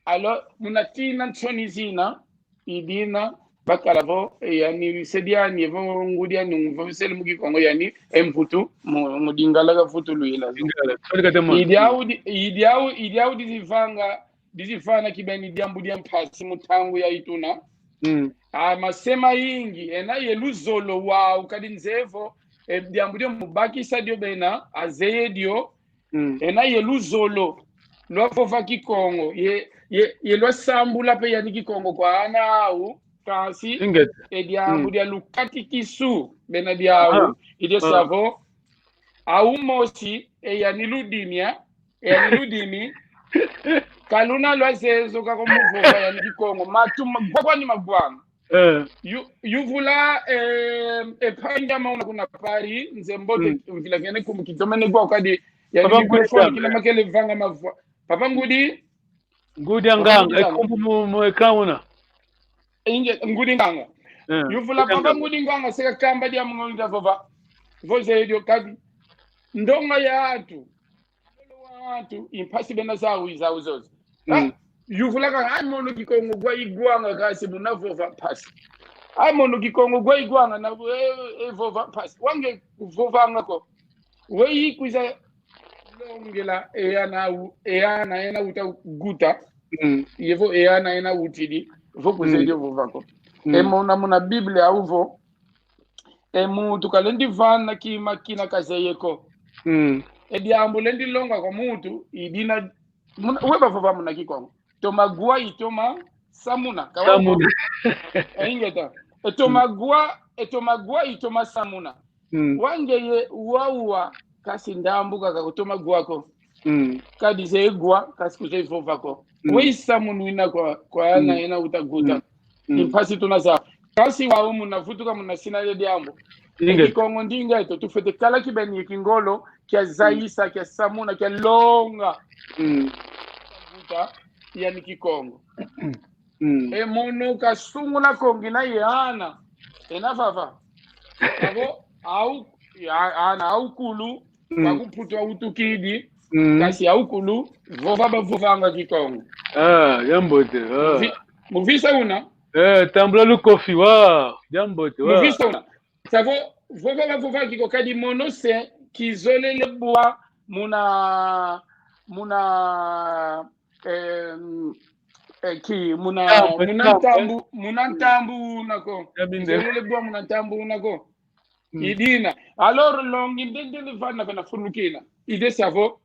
Alors, muna tina nsoni zina, idina, bakala vo, e, yani, se diani, vo ngudi ani, vo sele mu Kikongo yani, e mvutu, mu, mu Lingala kavutuluila zo. Lingala. Toli kate mwana. Idiau di-, idiau, idiau dizivanga, dizivana kibeni diambu dia mpasi mu ntangu ya ituna. Mm. A, mase mayingi, ena ye luzolo wau, kadi nzeye vo, e, diambu dio mubakisa dio bena, azeye dio, Mm. ena ye luzolo, lwa vova Kikongo, ye, ye, ye lwa sambula mpe yani Kikongo kwa ana au, kansi, Ingeta. e diambu Mm. dia lukatikisu, bena diau, Aha. i dia Ah. sia vo, au mosi, e yani ludimi, e yani ludimi, ka luna lwa zezo ka ko mu vova yani Kikongo, matu ma-, kwa kwani magwanga. Eh. Yu-, yuvula, eh, e mpangi ama una kuna Paris, nze mbote, Mm. mvila kene kumu kitomene kwa kadi, yani Papa microphone Ngudi kina Nganga. Makele vanga mavwa. Papa Ngudi, Ngudi ya Papa Nganga, Ngudi Nganga. e nkumbu mu, mu écran una. Inge, Ngudi Nganga. Eh, Yuvula Ngudi Papa Nganga. Ngudi Nganga, seka kamba dia mungo nda vova. Voze dio kadi. Ndonga ya antu. Antu, i mpasi bena zau, i zau zozo. Mm. Ah, yuvula ka, ai mono Kikongo gwa igwanga kansi muna vova mpasi. Ai mono Kikongo gwa igwanga na, e, e vova mpasi. Wa nge kuvovanga ko. Weyi kwiza longela e ana u-, e ana ena uta guta. Mm. Ye vo e ana ena utidi. Vo kuzeye Mm. dio vova ko. Mm. E mona muna Biblia au vo. E muntu kalendi vana kima kina kazeye ko. Mm. E diambu lendi longa kwa muntu, i dina, muna, we bavova muna Kikongo. Toma gwa i toma samuna. Ka wa Samuna. ko. E ingeta. E toma gwa, e toma gwa i toma samuna. Mm. Wa ngeye wa uwa, kansi ndambu kaka kutoma gwa ko. Mm. Kadi zeye gwa, kansi kuzeye vova ko. Mm. Weyi samunwina kwa, kwa ana Mm. ena uta guta. Mm. Mm. I mpasi tuna zau. Kansi wau muna vutuka muna sina ye diambu. Inge. Kikongo ndinga eto, tufwete kala kibeni ye kingolo, kia zayisa, kia samuna, kia longa. Mm. Guta, yani Kikongo. Mm. E mono kasungula ko ngina ye ana. Ena vava. Avo, au, ya, ana aukulu, Mm. bakumputu autukidi, Mm. kasi aukulu, vova bavovanga Kikongo. Ah, ya mbote. Ah. Muvi-, muvisa una? Eh, tambula lukofi, wa. Ya mbote, wa. Muvisa una? Savo, vova bavovanga Kikongo, kadi mono se kizolele bwa muna, muna, em, eh, ki, muna, Ntambu, muna ntambu, ntambu, muna ntambu una ko. Ya binde. Kizolele bwa muna ntambu una ko. Mm. I dina. Alors, longi ndendele vana vana fulukina. I de savo.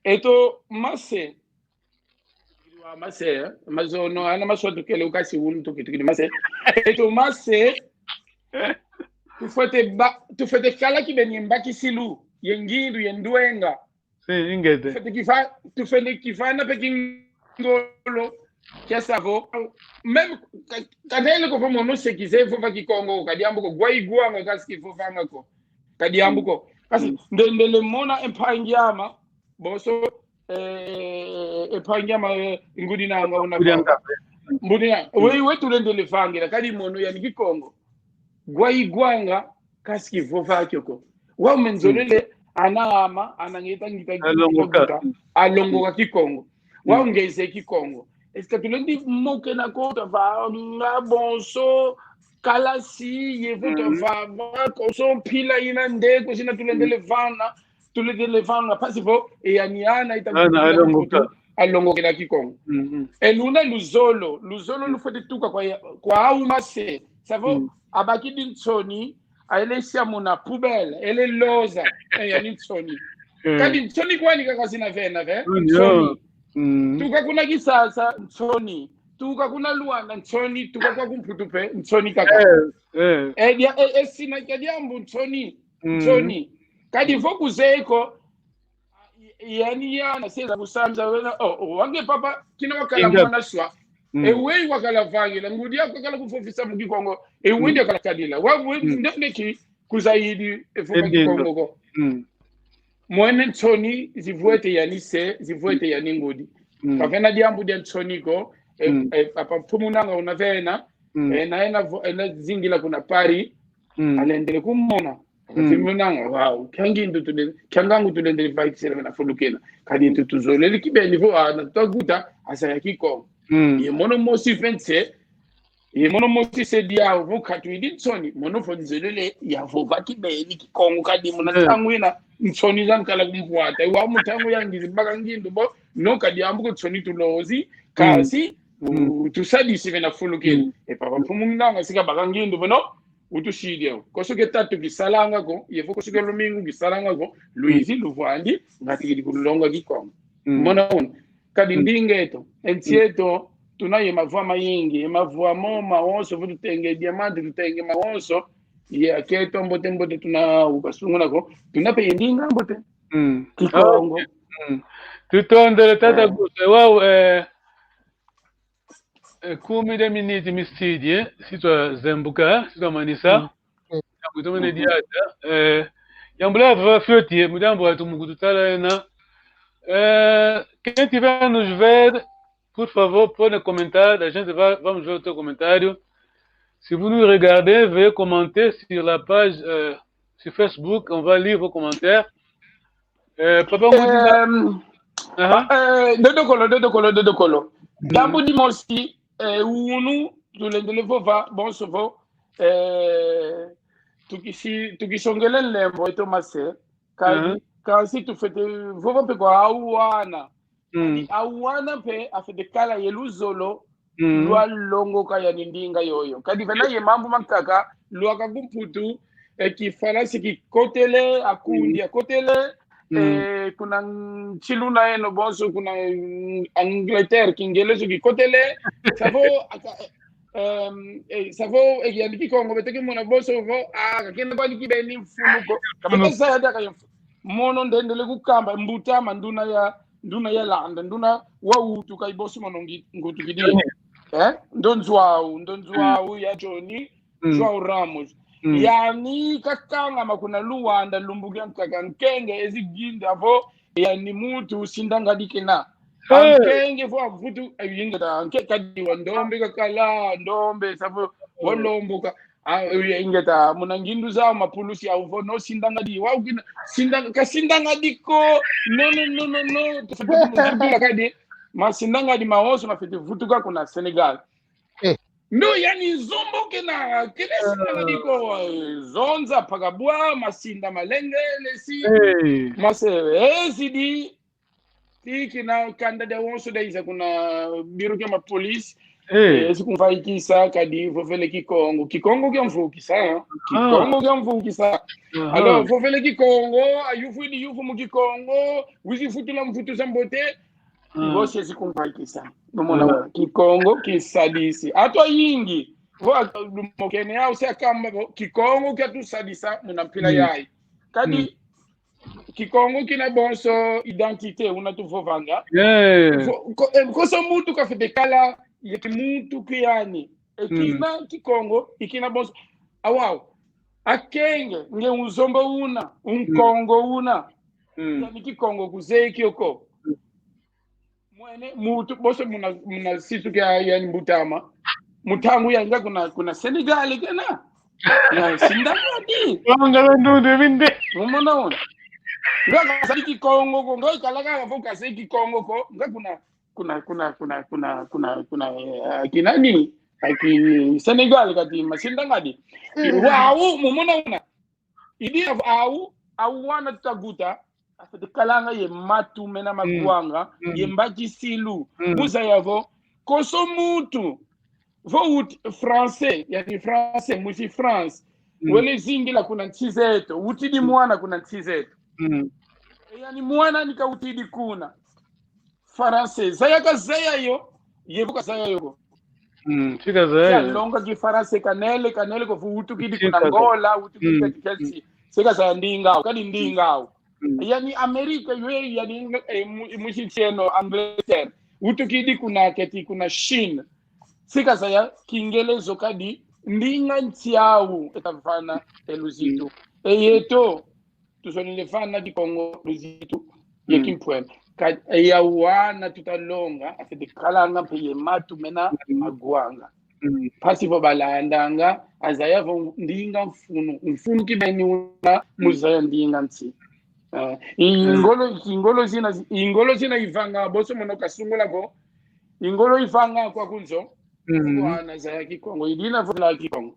Eto mase. Wa mase, eh? Mazono, ana maswa tukele ukasi unu tuki, tukidi mase. Eto mase. Tufwete ba, tufwete kala kibeni ye mbakisilu, ye ngindu, ye ndwenga. Si, ingeta. Tufwete kifa-, tufwete kivana mpe kingolo kia savo. Même ka-, kanele ko vo mono se kize vova Kikongo, ka diambu ko, gwa igwanga kasi kivovanga ko. Ka diambu ko. Kasi Mm. ndendele mona e mpangi ama, bonso, eh, e mpangi ama, eh, ngudi nanga una Ngudi kwa. nanga. Ngudi na, we, we tulendele vangila, kadi mono yani Kikongo. Gwa igwanga, kasi kivova kio ko. Wau me nzolele, ana ama, ana ngeta ngita Alongoka. ngita, alongoka Kikongo. Mm. Wau ngeze Kikongo. Est-ce que tulendi mokena ko, tavanga bonso, kalasi, ye vo Mm. tavanga, konso mpila ina nde, ko sina tulendele vana, tulendele vana, mpasi vo, e yani ana ita Ana alongoka. Alongokela Kikongo. Mm, mm. E luna luzolo, luzolo lufwete tuka kwa ya-, kwa au mase. Savo, Mm. abakidi nsoni, aele sia muna poubelle, ele loza, e yani nsoni. Eh. Kadi nsoni kwani kaka zina vena, ve? Nsoni, Nsoni. oh. Mm. Tuka kuna Kisasa, nsoni. Tuka kuna Luanda, nsoni. Tuka kwa kumputu mpe, nsoni kaka. Eh, eh. E dia, e, e sina kia diambu nsoni. Mm. Nsoni. Kadi vo kuzeye ko, yani yana seza kusanza wena, oh, oh, wange papa, kina wakala Inga. Mwana swa. Mm. E weyi wakala vangila, ngudi aku wakala kuvovisa mu Kikongo. E weyi Mm. wakala kadila. Wa weyi Mm. ndenge ki kuzayidi e vova Edinga. Kikongo ko. Mm. Mwene nsoni, zivwete yani se, zivwete yani ngudi. Mm. Ka vena diambu dia nsoni ko, e, Mm. e, papa mfumu nanga una vena, Mm. e, na ena vo-, ena zingila kuna Paris, Mm. alendele kumona. Mm. Mfumu nanga, wow, kia ngindu tule-, kia ngangu tulendele vaikisila na fulukena. Kadi ntu tuzolele kibeni vo, ah, na twaguta, asa ya Kikongo. Mm. Ye mono mosi vence, ye mono mosi se diau vo katuidi nsoni, mono vo nzolele ya vova kibeni Kikongo kadi muna Eh. ntangu ina, nsoni zankala kumvwata. Wa mu ntangu ya ngizi baka ngindu vo, no ka diambu ko nsoni tulozi, kasi, Mm. u-, tusadisi vena fulukina. Mm. E papa mfumu nanga si kabaka ngindu vo, no, utusidi eu. Konso ke tatu kisalanga ko, ye vo konso ke lumingu kisalanga ko, luizi, luvwandi, ngati kidi kulonga Kikongo. Mm. Mona una. Kadi Mm. ndinga eto, e nsi eto, tuna ye mavwa mayingi, ye mavwa mo mawonso, vo tutenge diamante, tutenge mawonso, ye akento mbote mbote tuna ukasunguna ko, tuna mpe ye ndinga mbote. Mm. Kikongo. Ah, ok. Mm. Tutondele tata Eh. Gusa, wau, eh, eh, kumi de minutes misidi, eh, si twazembuka, si twamanisa. Mm. Diambu itomene diata, eh, yambula vava fioti, eh, mu diambu atu mu kututala yena. Eh, quem tiver nos ver, por favor, pode comentar, a gente vai, vamos ver o teu comentário. Si vous nous regardez, veuillez commenter sur la page, euh, sur Facebook, on va lire vos commentaires. Euh, papa Ngudi, Em, aha. Eh, dodokolo, dodokolo, dodokolo. Mm. Diambu dimosi, eh, unu, tulendele vova, bonso vo, eh, tukisi-, tukisongele nlemvo eto mase, kadi, Mhm. kasi tufwete vova mpe kwa au ana. Mm. Au ana mpe afwete kala ye luzolo, Mm. lwa longoka yani ndinga yoyo. Kadi vena ye mambu mankaka, lwaka ku Mputu, e Kifalansa kikotele, akundi Mm. akotele, Mm. eh, kuna nsiluna eno bonso, kuna, mm, Angleterre, Kingelezo kikotele, savo, aka-, em, eh, savo, eh, yani Kikongo, beto kimona bonso vo, ah, kakena kwani kibeni mfunu ko. Ka beto zaya diaka ye mfu-, mono ndendele kukamba, mbuta ama nduna ya, nduna ya landa, nduna wa utuka i bonso mono ngi-, ngutukidi. Eh? Ndo Nzuau, ndo Nzuau ya Johnny, Mm. João Ramos. Mm. Yani kakangama kuna Luanda, lumbu kiankaka, nkenge ezi ginda vo, yani muntu sindanga dikena. Eh. Ankenge vo avutu, eh, yinda, anke kadi wa ndombe kakala, ndombe, savo, walomboka. Ah, eh, ingeta, muna ngindu zau mapulusi yau vo: "No, sindangadi." Wau kina, sindang-, ka sindangadi ko. No, no, no, no, no. Tufwete kuzibila kadi. Ma sindangadi mawonso mafwete vutuka kuna Sénégal. Eh. No, yani nzombo kena, kena sindangadi ko, eh, zonza pakabwa, masinda malengele si. Eh. Mase, ezidi, ti kina kanda dia wonso dia iza kuna biro kia mapolisi. Eh. Eh, si kumvaikisa, kadi vovele Kikongo. Kikongo kia mvukisa, hein? Kikongo kia mvukisa. Aha. Alors, vovele Kikongo, ayuvwidi yuvu mu Kikongo, wizi futula mvutu za mbote, Mm. bosi si kumvaikisa. Lumona Mm. wa, Kikongo kisadisi. Atu ayingi, vo ak-, lumokene yau si akamba vo, Kikongo kia tusadisa muna mpila Mm. yayi. Kadi, Mm. Kikongo kina bonso identité, una tuvovanga. Yeah. Vo-, ko-, eh, konso muntu kafwete kala ye kimuntu kiani. E Mm. kina Kikongo, i kina bonso. Awau. Akenge, nge unzombo una, unkongo una. Mm. Yani Kikongo kuzeye kio ko. Mwene, mutu, bonso muna, muna situ kia yani mbutama. Mutangu yanga kuna, kuna Sénégal kena. Ya, sindangadi. Wanga la ndundu minde. Mumona una. Nga kazeye Kikongo ko, nga kalaka vo kazeye Kikongo ko, nga kuna, kuna, kuna, eh, kinani, aki Sénégal kati masindangadi. Wau, mumona una. Idi au, au wana tuta wuta, afwete kalanga ye matu mena magwanga, Mm. ye mbakisilu, Mm. mu zaya vo, konso muntu, vo uti français, yani français, mwisi France, Mm. wele zingila kuna nsi zeto, utidi mwana kuna nsi zeto. Mm. E yani mwana ni kautidi kuna. Français, zaya kazaya yo, ye vo kazaya yo ko. Mm. Si kazaya. Ya longa Kifaransa kanele, kanele ko vo utukidi kuna Angola, utukidi kati kati. Si kazaya ndinga, kadi ndinga. Mm. Yani Amérique, yo, yani, eh, mu-, mwisi nsi eno Angleterre. Utukidi kuna keti kuna Chine. Si kazaya Kingelezo kadi ndinga nsi yau eta vana e luzitu. E yeto, tuzolele vana Kikongo luzitu ye kimpwene. Ka, e yau wana tuta longa, afwete kalanga mpe ye matu mena magwanga. Mm. Mpasi vo balandanga, azaya vo ndinga mfunu, mfunu kibeni una mu zaya ndinga nsi. Eh, i ngolo, i ngolo zina, i ngolo zina ivanga, bonso mono kasungula vo, i ngolo ivanga kwaku nzo, Mm. wana zaya Kikongo, i dina vo la Kikongo.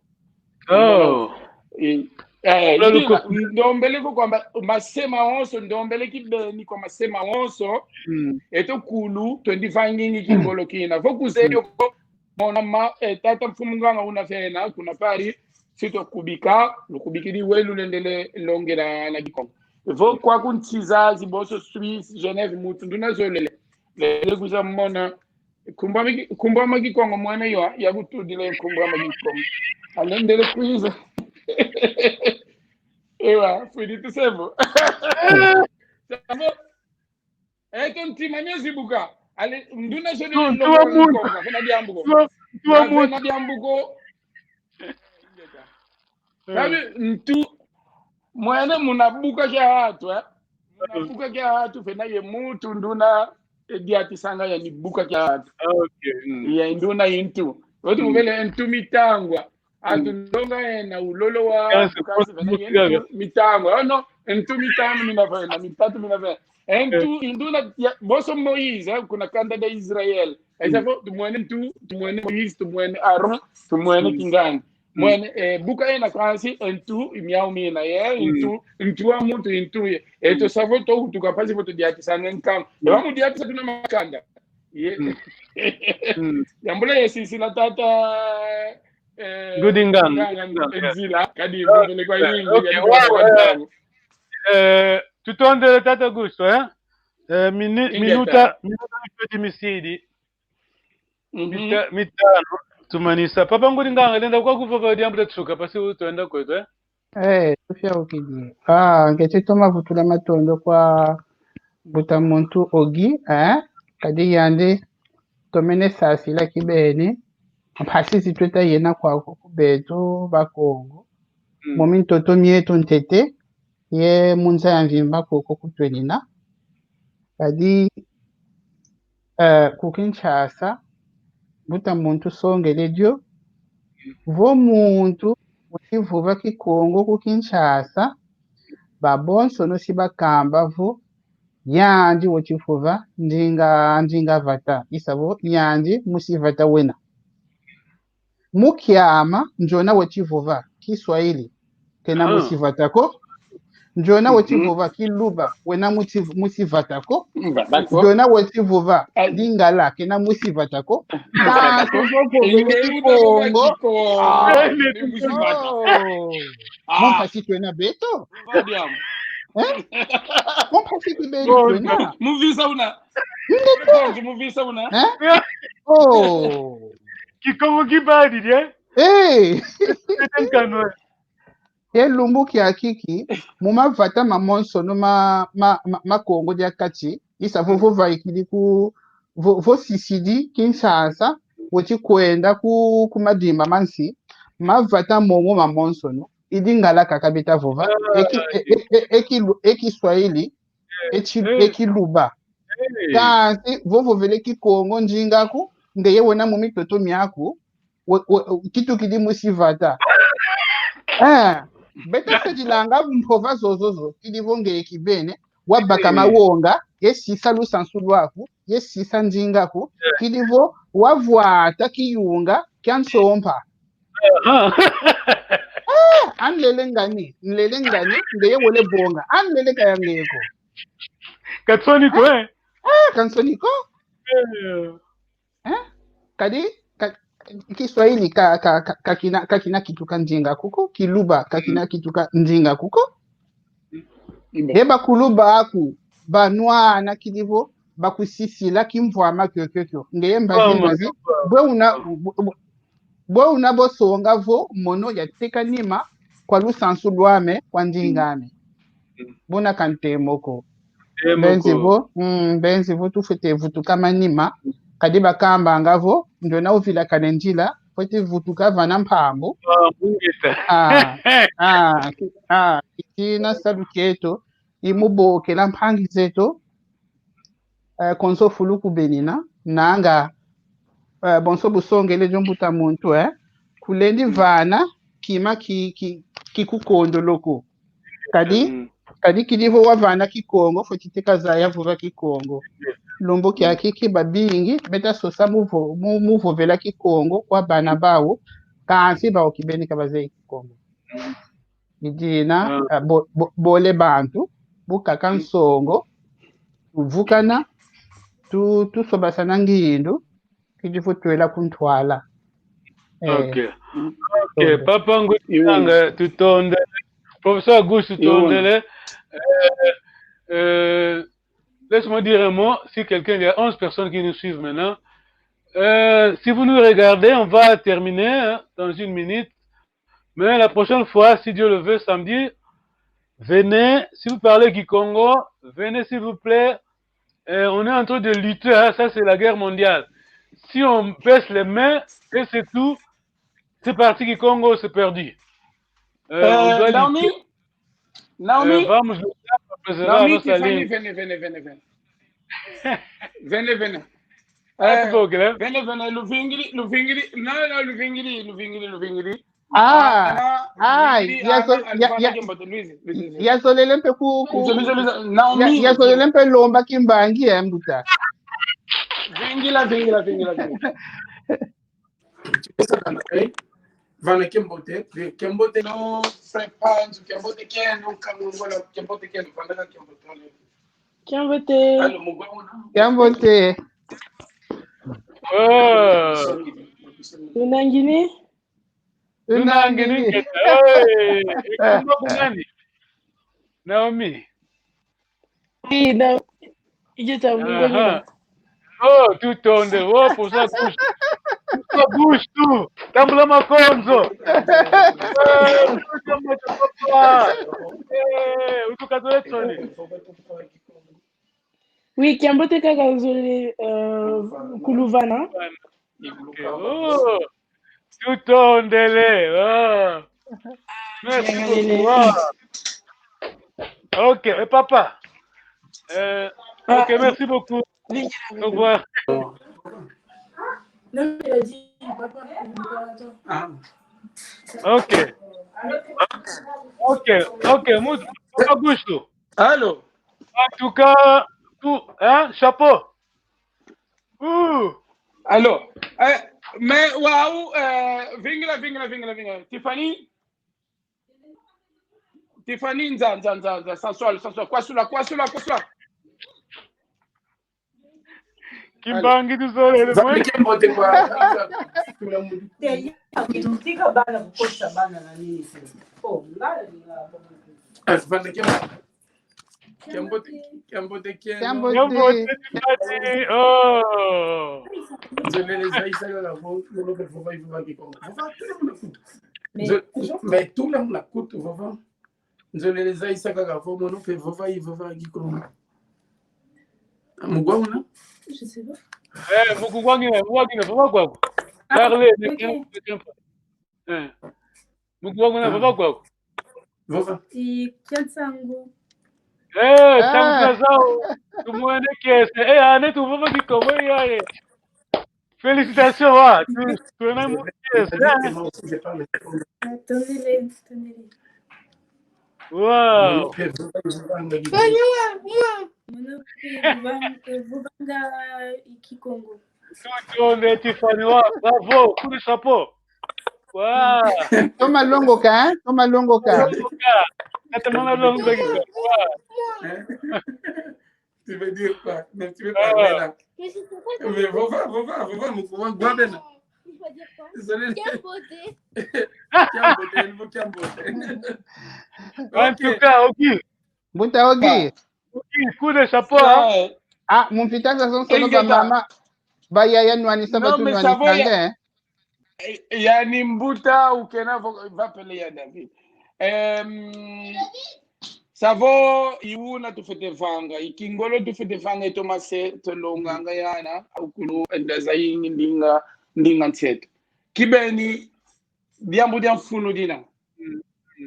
Oh. Eh, eh, Lolo i dina, ko- ndombele ko kwamba, mase mawonso, ndombele kibeni kwa mase mawonso, Mm. eto kulu, twendi vangingi kingolo kina. Vo kuzeye ko, mona ma, eh, tata mfumu nganga una vena, kuna Paris, si twakubika, lukubikidi wele lulendele longela na Kikongo. Vo kwaku nsi zazi bonso Suisse, Genève, muntu nduna zolele. Lele kwiza mona, nkumbu ame ki-, nkumbu ame Kikongo mwene yo, yakutudila nkumbu ame Kikongo. Alendele kwiza. Ewa, fwidi tusevo. Savo. Eto ntima mia zibuka. Ale, nduna zolele Tu, longela tuwa muntu. Kikongo, kuna diambu ko. Tuwa, tuwa Kuna muntu. diambu ko. Sabi, ntu, mwene muna buka kia atu, eh? Muna buka kia atu, vena ye muntu nduna, e diatisanga yani buka kia atu. Ah, ok. Mm. Ya nduna i ntu. Oti Mm. mubele ntu mitangwa. Atu Mm. ndonga ena ulolo wa, Kansi, kansi vena ye kansi. Ntu mitangwa. Oh, no, ntu mitanu mina vena, mitatu mina vena. E ntu, i nduna, ya, bonso Moïse, eh, kuna kanda dia Israël. Eza vo, tumwene ntu, tumwene Moïse, tumwene Aaron, tumwene kingandi. Mwene, eh, buka ena kansi, e ntu, i miau mina, ye, i ntu, ntu wa muntu, i ntu ye. Eto savo to utuka mpasi vo tudiatisanga nkama. E wa mu diatisa tuna makanda. Ye. Mm. Yambula ye sisila tata, eh, Ngudi nganga, nganga, nganga. Ezila, kadi vovele kwa yingi, Ok, ya wa, kwa wa, ntangu. Eh, tutondele tata Augusto, eh? Eh, mini-, Ingeta. minuta, minuta mifweti misidi. Mhm. Mita-, mitanu, tumanisa. Papa Ngudi nganga, lenda kwaku vova diambu dia nsuka, mpasi vo twenda kweto, eh? Eh, tufiaukidi. Ah, ngieti toma vutula matondo kwa mbuta muntu Ogi, eh? Kadi yandi tomene sasila kibeni. Mpasi zi tweta yena kwaku ku beto Bakongo. Mm. Mu mintoto mieto ntete, ye mu nza ya mvimba koko kutwenina. Kadi, eh, ku Kinshasa, mbuta muntu songele dio, vo muntu weti vova Kikongo ku Kinshasa, babonsono si bakamba vo yandi weti vova ndinga, ndinga vata. I sa vo yandi musi vata wena. Mu kiama, ndiona weti vova Kiswahili, kena musi vata ko. Ndiona weti vova Kiluba, wena musi, musi vata ko. Ndiona weti vova Lingala, kena musi vata ko. Kansi vo vovele Kikongo. Oh. Mu mpasi twena beto. Eh? Mu mpasi ki beto twena. Mu visa una. Ndeko. Mu visa una. Eh? Oh. Kikongo kibadi, eh? Eh. Beto nkanu. E lumbu kiaki, mu mavata mamonsono ma, ma, ma, ma Kongo dia Kati, i sa vo, vo vaikidi ku, vo, vo sisidi Kinshasa, weti kwenda ku, ku madimba ma nsi, mavata momo mamonsono, i Lingala kaka beta vova, e ki-, e, e, e, e Kilu-, e Kiswahili, e ki-, e Kiluba. Kansi vo vovele Kikongo ndinga aku, ngeye wena mu mitoto miaku, we-, we-, kitukidi musi vata. Eh, beta sadilanga mpova zozo zo, kidi vo ngeye kibeni, wabaka mawonga, ye sisa lusansu lwaku, ye sisa ndinga aku, kidi vo wavwata kiyunga kia nsompa. Ah, anlele ngani, nlele ngani, ngeye wele bonga, anlele kaya ngeye ko. Ka nsoni ko, eh? Ah, ka nsoni ko. Eh. Eh? Kadi, ka-, Kiswahili ka, ka, ka, ka kina, ka kina kituka ndinga aku ko, Kiluba ka kina kituka ndinga aku ko. E bakulu baku, banwana kidi vo, bakusisila kimvwama kiokio kio. Ngeye mbazi, mbazi, bwe una, bwe, bwe una bo songa vo mono yateka nima kwa lusansu lwame, kwa ndinga ame. Buna ka ntemo ko. Mbenzi vo, mm, mbenzi vo tufwete vutuka manima. Kadi bakambanga vo, ndiona uvilakane nzila, fwete vutuka vana mpambu. Ah, ah, ki-, ah, kitina salu kieto, i mu bokela mpangi zeto, eh, konso fulu kubenina, nanga, eh, bonso busongele dio mbuta muntu, eh, kulendi vana kima ki, ki, ki kukondolo ko. Kadi, kadi kidi vo wavana Kikongo, fweti teka zaya vova Kikongo. Lumbu kiaki ki babingi beta sosa mu vo-, mu, mu vovela Kikongo kwa bana bau, kansi bau kibeni ka bazeyi Kikongo. I dina, ah, bo-, bo-, bole bantu, bu kaka nsongo, tuvukana, tu-, tusobasana ngindu, kidi vo twela ku ntwala. Eh. Ok. Ok, papa Ngutanga, tutondele. Professeur Auguste, tutondele. Euh, euh, laisse-moi dire un mot. Si quelqu'un, il y a onze personnes qui nous suivent maintenant. Euh, si vous nous regardez, on va terminer, hein, dans une minute. Mais la prochaine fois, si Dieu le veut, samedi, venez. Si vous parlez Kikongo, venez, s'il vous plaît. Euh, on est en train de lutter, hein, ça c'est la guerre mondiale. Si on baisse les mains, et c'est tout, c'est parti, Kikongo, c'est perdu. Euh, on doit lutter. Naomi, euh, vamos lutar pra preservar a nossa língua. Naomi, vene, vene, vene, vene. Vene, vene. Ah, tu vou, Guilherme? Vene, vene, luvingidi, luvingidi. Não, não, luvingidi, luvingidi, luvingidi. Ah, ah, ya zo-, ya, ya, ya zolele mpe ku, ku, ya, ya zolele mpe lomba kimbangi, eh, mbuta. Vingila, vingila, vingila, vingila. Vana kiambote, kiambote no, frère Panzu, kiambote kieno, Kangongola, kiambote kieno, vana kiambote. Kiambote. Allô, mugwa muna. Kiambote. Oh. Tunangini? Tunangini. Tunangini. Hey, e kombo aku nani? Naomi. Oui, na-, ije ta mungoni na. Oh, tutonde. Oh, pour ça, bouge. Pour ça, bouge tout. Tambula makonzo. Eh, utuka tole tsone. Oui, kiambote kaka zole, euh, kuluvana. Ok, oh, tutondele. Oh. Merci beaucoup. Oh. Ok, et papa. Euh, ok, merci beaucoup. Au revoir. Non, il a dit, papa, il veut pas attendre. Ah. Ok. Ok, ok, muito, muito Augusto. Allô? En tout cas, tout, hein, chapeau. Ouh. Allô? Eh, mais waouh, euh, vingila, vingila, vingila, vingila. Tiffany? Tiffany, nza, nza, nza, nza, sensual, sensual. Kwasula, kwasula, kwasula. Kimbangi tuzolele Za mwe. Kiambote kwa. Te, ya, kinutika bana, kukosa bana na nini sasa? Oh, ngala ni ngala. Eh, vanda Kiambote. Kiambote, Kiambote, Kiambote. Kiambote. Kiambote, Kiambote. Oh. Nzolele zayisa kaka vo, mono mpe vova, vova Kikongo. Vova, tula muna kutu. Nzo-, mais tula muna kutu, vova. Nzolele zayisa kaka vo, mono mpe vova, vova Kikongo. Mugwa una? Je sais pas. Eh, muku kwa ngina, kwa ngina, kwa kwa. Parle, ne t'inquiète pas. Eh. Muku kwa ngina, kwa kwa. Vova. Ti kiansangu. Eh, tangu zao. Tumwene kiese. Eh, ane tu vova Kikongo, eh, eh. Félicitations, ah. Tu, tu es même kiese, hein. Tondele, tondele. Wow. Mono mpe vovanga Kikongo. Tutonde Tiffany, wa, bravo, coup de chapeau. Wow. Toma longoka, hein? Toma longoka. Kata mama longo. Wow. Tu veux dire quoi? Mais tu veux parler là. Mais vova, vova, vova, muku wa ngwa bena. Désolé. Kiambote, Kiambote. En tout cas, ok. Mbuta Ogi. Ok, coup de chapeau, hein. Ouais. Ah, mu mvita zazansoni, Ingeta. Bamama, bayaya nwanisa, Non, mais ça va, batunwanisa nge. Yani mbuta ukena vo-, vapele ya David. Em, savo i una tufwete vanga, i kingolo tufwete vanga, e toma se tulonganga yana, ukulu enda zayingi ndinga, ndinga nsi eto. Kibeni, diambu dia mfunu dina.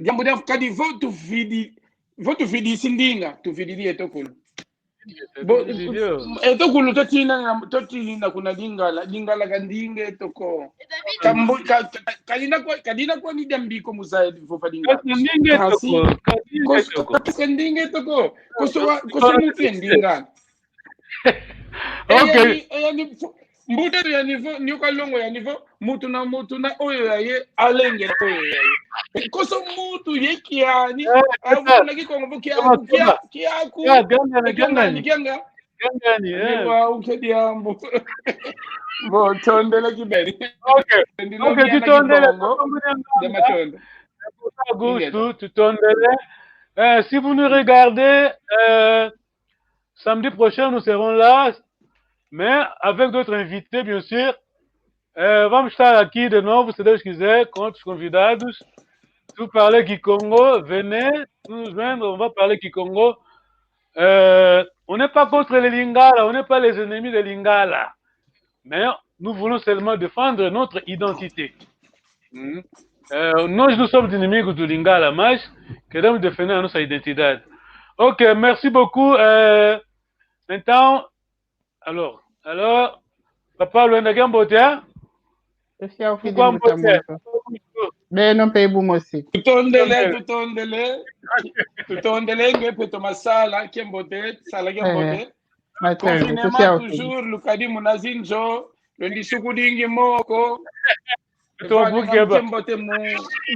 Diambu dia mf-, kadi vo tuvidi, vo tuvidisi ndinga, tuvididi eto kulu. Bo-, eto kulu totina, totina kuna Lingala, Lingala ka ndinga eto ko. Kambo-, ka, ka, kadina kwa, kadina kwa ni diambi ko mu zaya vova Lingala. Kasi ndinga eto Kasi, ko, kasi ndinga koso, eto ko. kasi ndinga eto ko. Koso wa, koso mutu ye ndinga. Ok. Eyani, eyani, mbuta yani vo, nioka longo yani vo, mutu na mutu na oyo ya ye, alenge na oyo ya ye. Koso mutu ye kiani, Eh, avuna Kikongo vo kiaku, kia, kiaku. Ya, ganga na, ganga Kiangani, ni. kianga. Ganga ni, eh. Ewa, uke diambu. Bon, tondele kibeni. Ok. Ndilo Ok, kiana tutondele. Kikongo. De matondo. Augusto, tutondele. Euh, si vous nous regardez, euh, samedi prochain, nous serons là, mais avec d'autres invités, bien sûr. Euh, vamos estar aqui de novo, se Deus quiser, com outros convidados. Tu parles Kikongo, venez nous joindre, on va parler Kikongo. Euh, on n'est pas contre les Lingala, on n'est pas les ennemis des Lingala. Mais nous voulons seulement défendre notre identité. Hum. Euh, nós não somos inimigos do Lingala, mas queremos defender a nossa identidade. Ok, merci beaucoup. Euh, então, alors, alors, papa Luenda Kiambote, hein? Esi ya ufidi Pourquoi mbuta Mbote? Muntu. Beno mpe bu mosi. Tutondele, tutondele. Tutondele nge mpe toma sala, Kiambote, sala Kiambote. Matondo, Confinement esi ya ufidi. Toujours, lukadi muna zinzo, lwendi sukudingi moko. Tuvuke ba. Kiambote mu,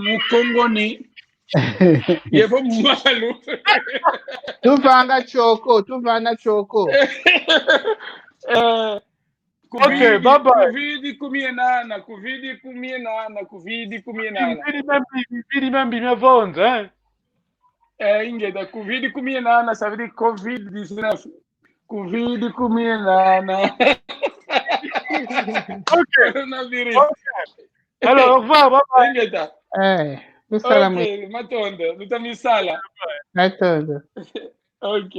mu Kongo ni. Yevo malu. Tuvanga choko, tuvanga choko. Eh, Ok, bye bye. Covid kumi ye nana, Covid kumi ye nana, Covid kumi ye nana. Vidi mambi, vidi mambi mia vonza, hein? Eh, ingeta, Covid kumi ye nana, ça veut dire Covid dix-neuf. Covid kumi ye nana. Ok. Coronavirus. Ok. Alors, au revoir, bye bye. Ingeta. Eh, tusala mwe. Ok, matondo, luta misala. Matondo. Ok.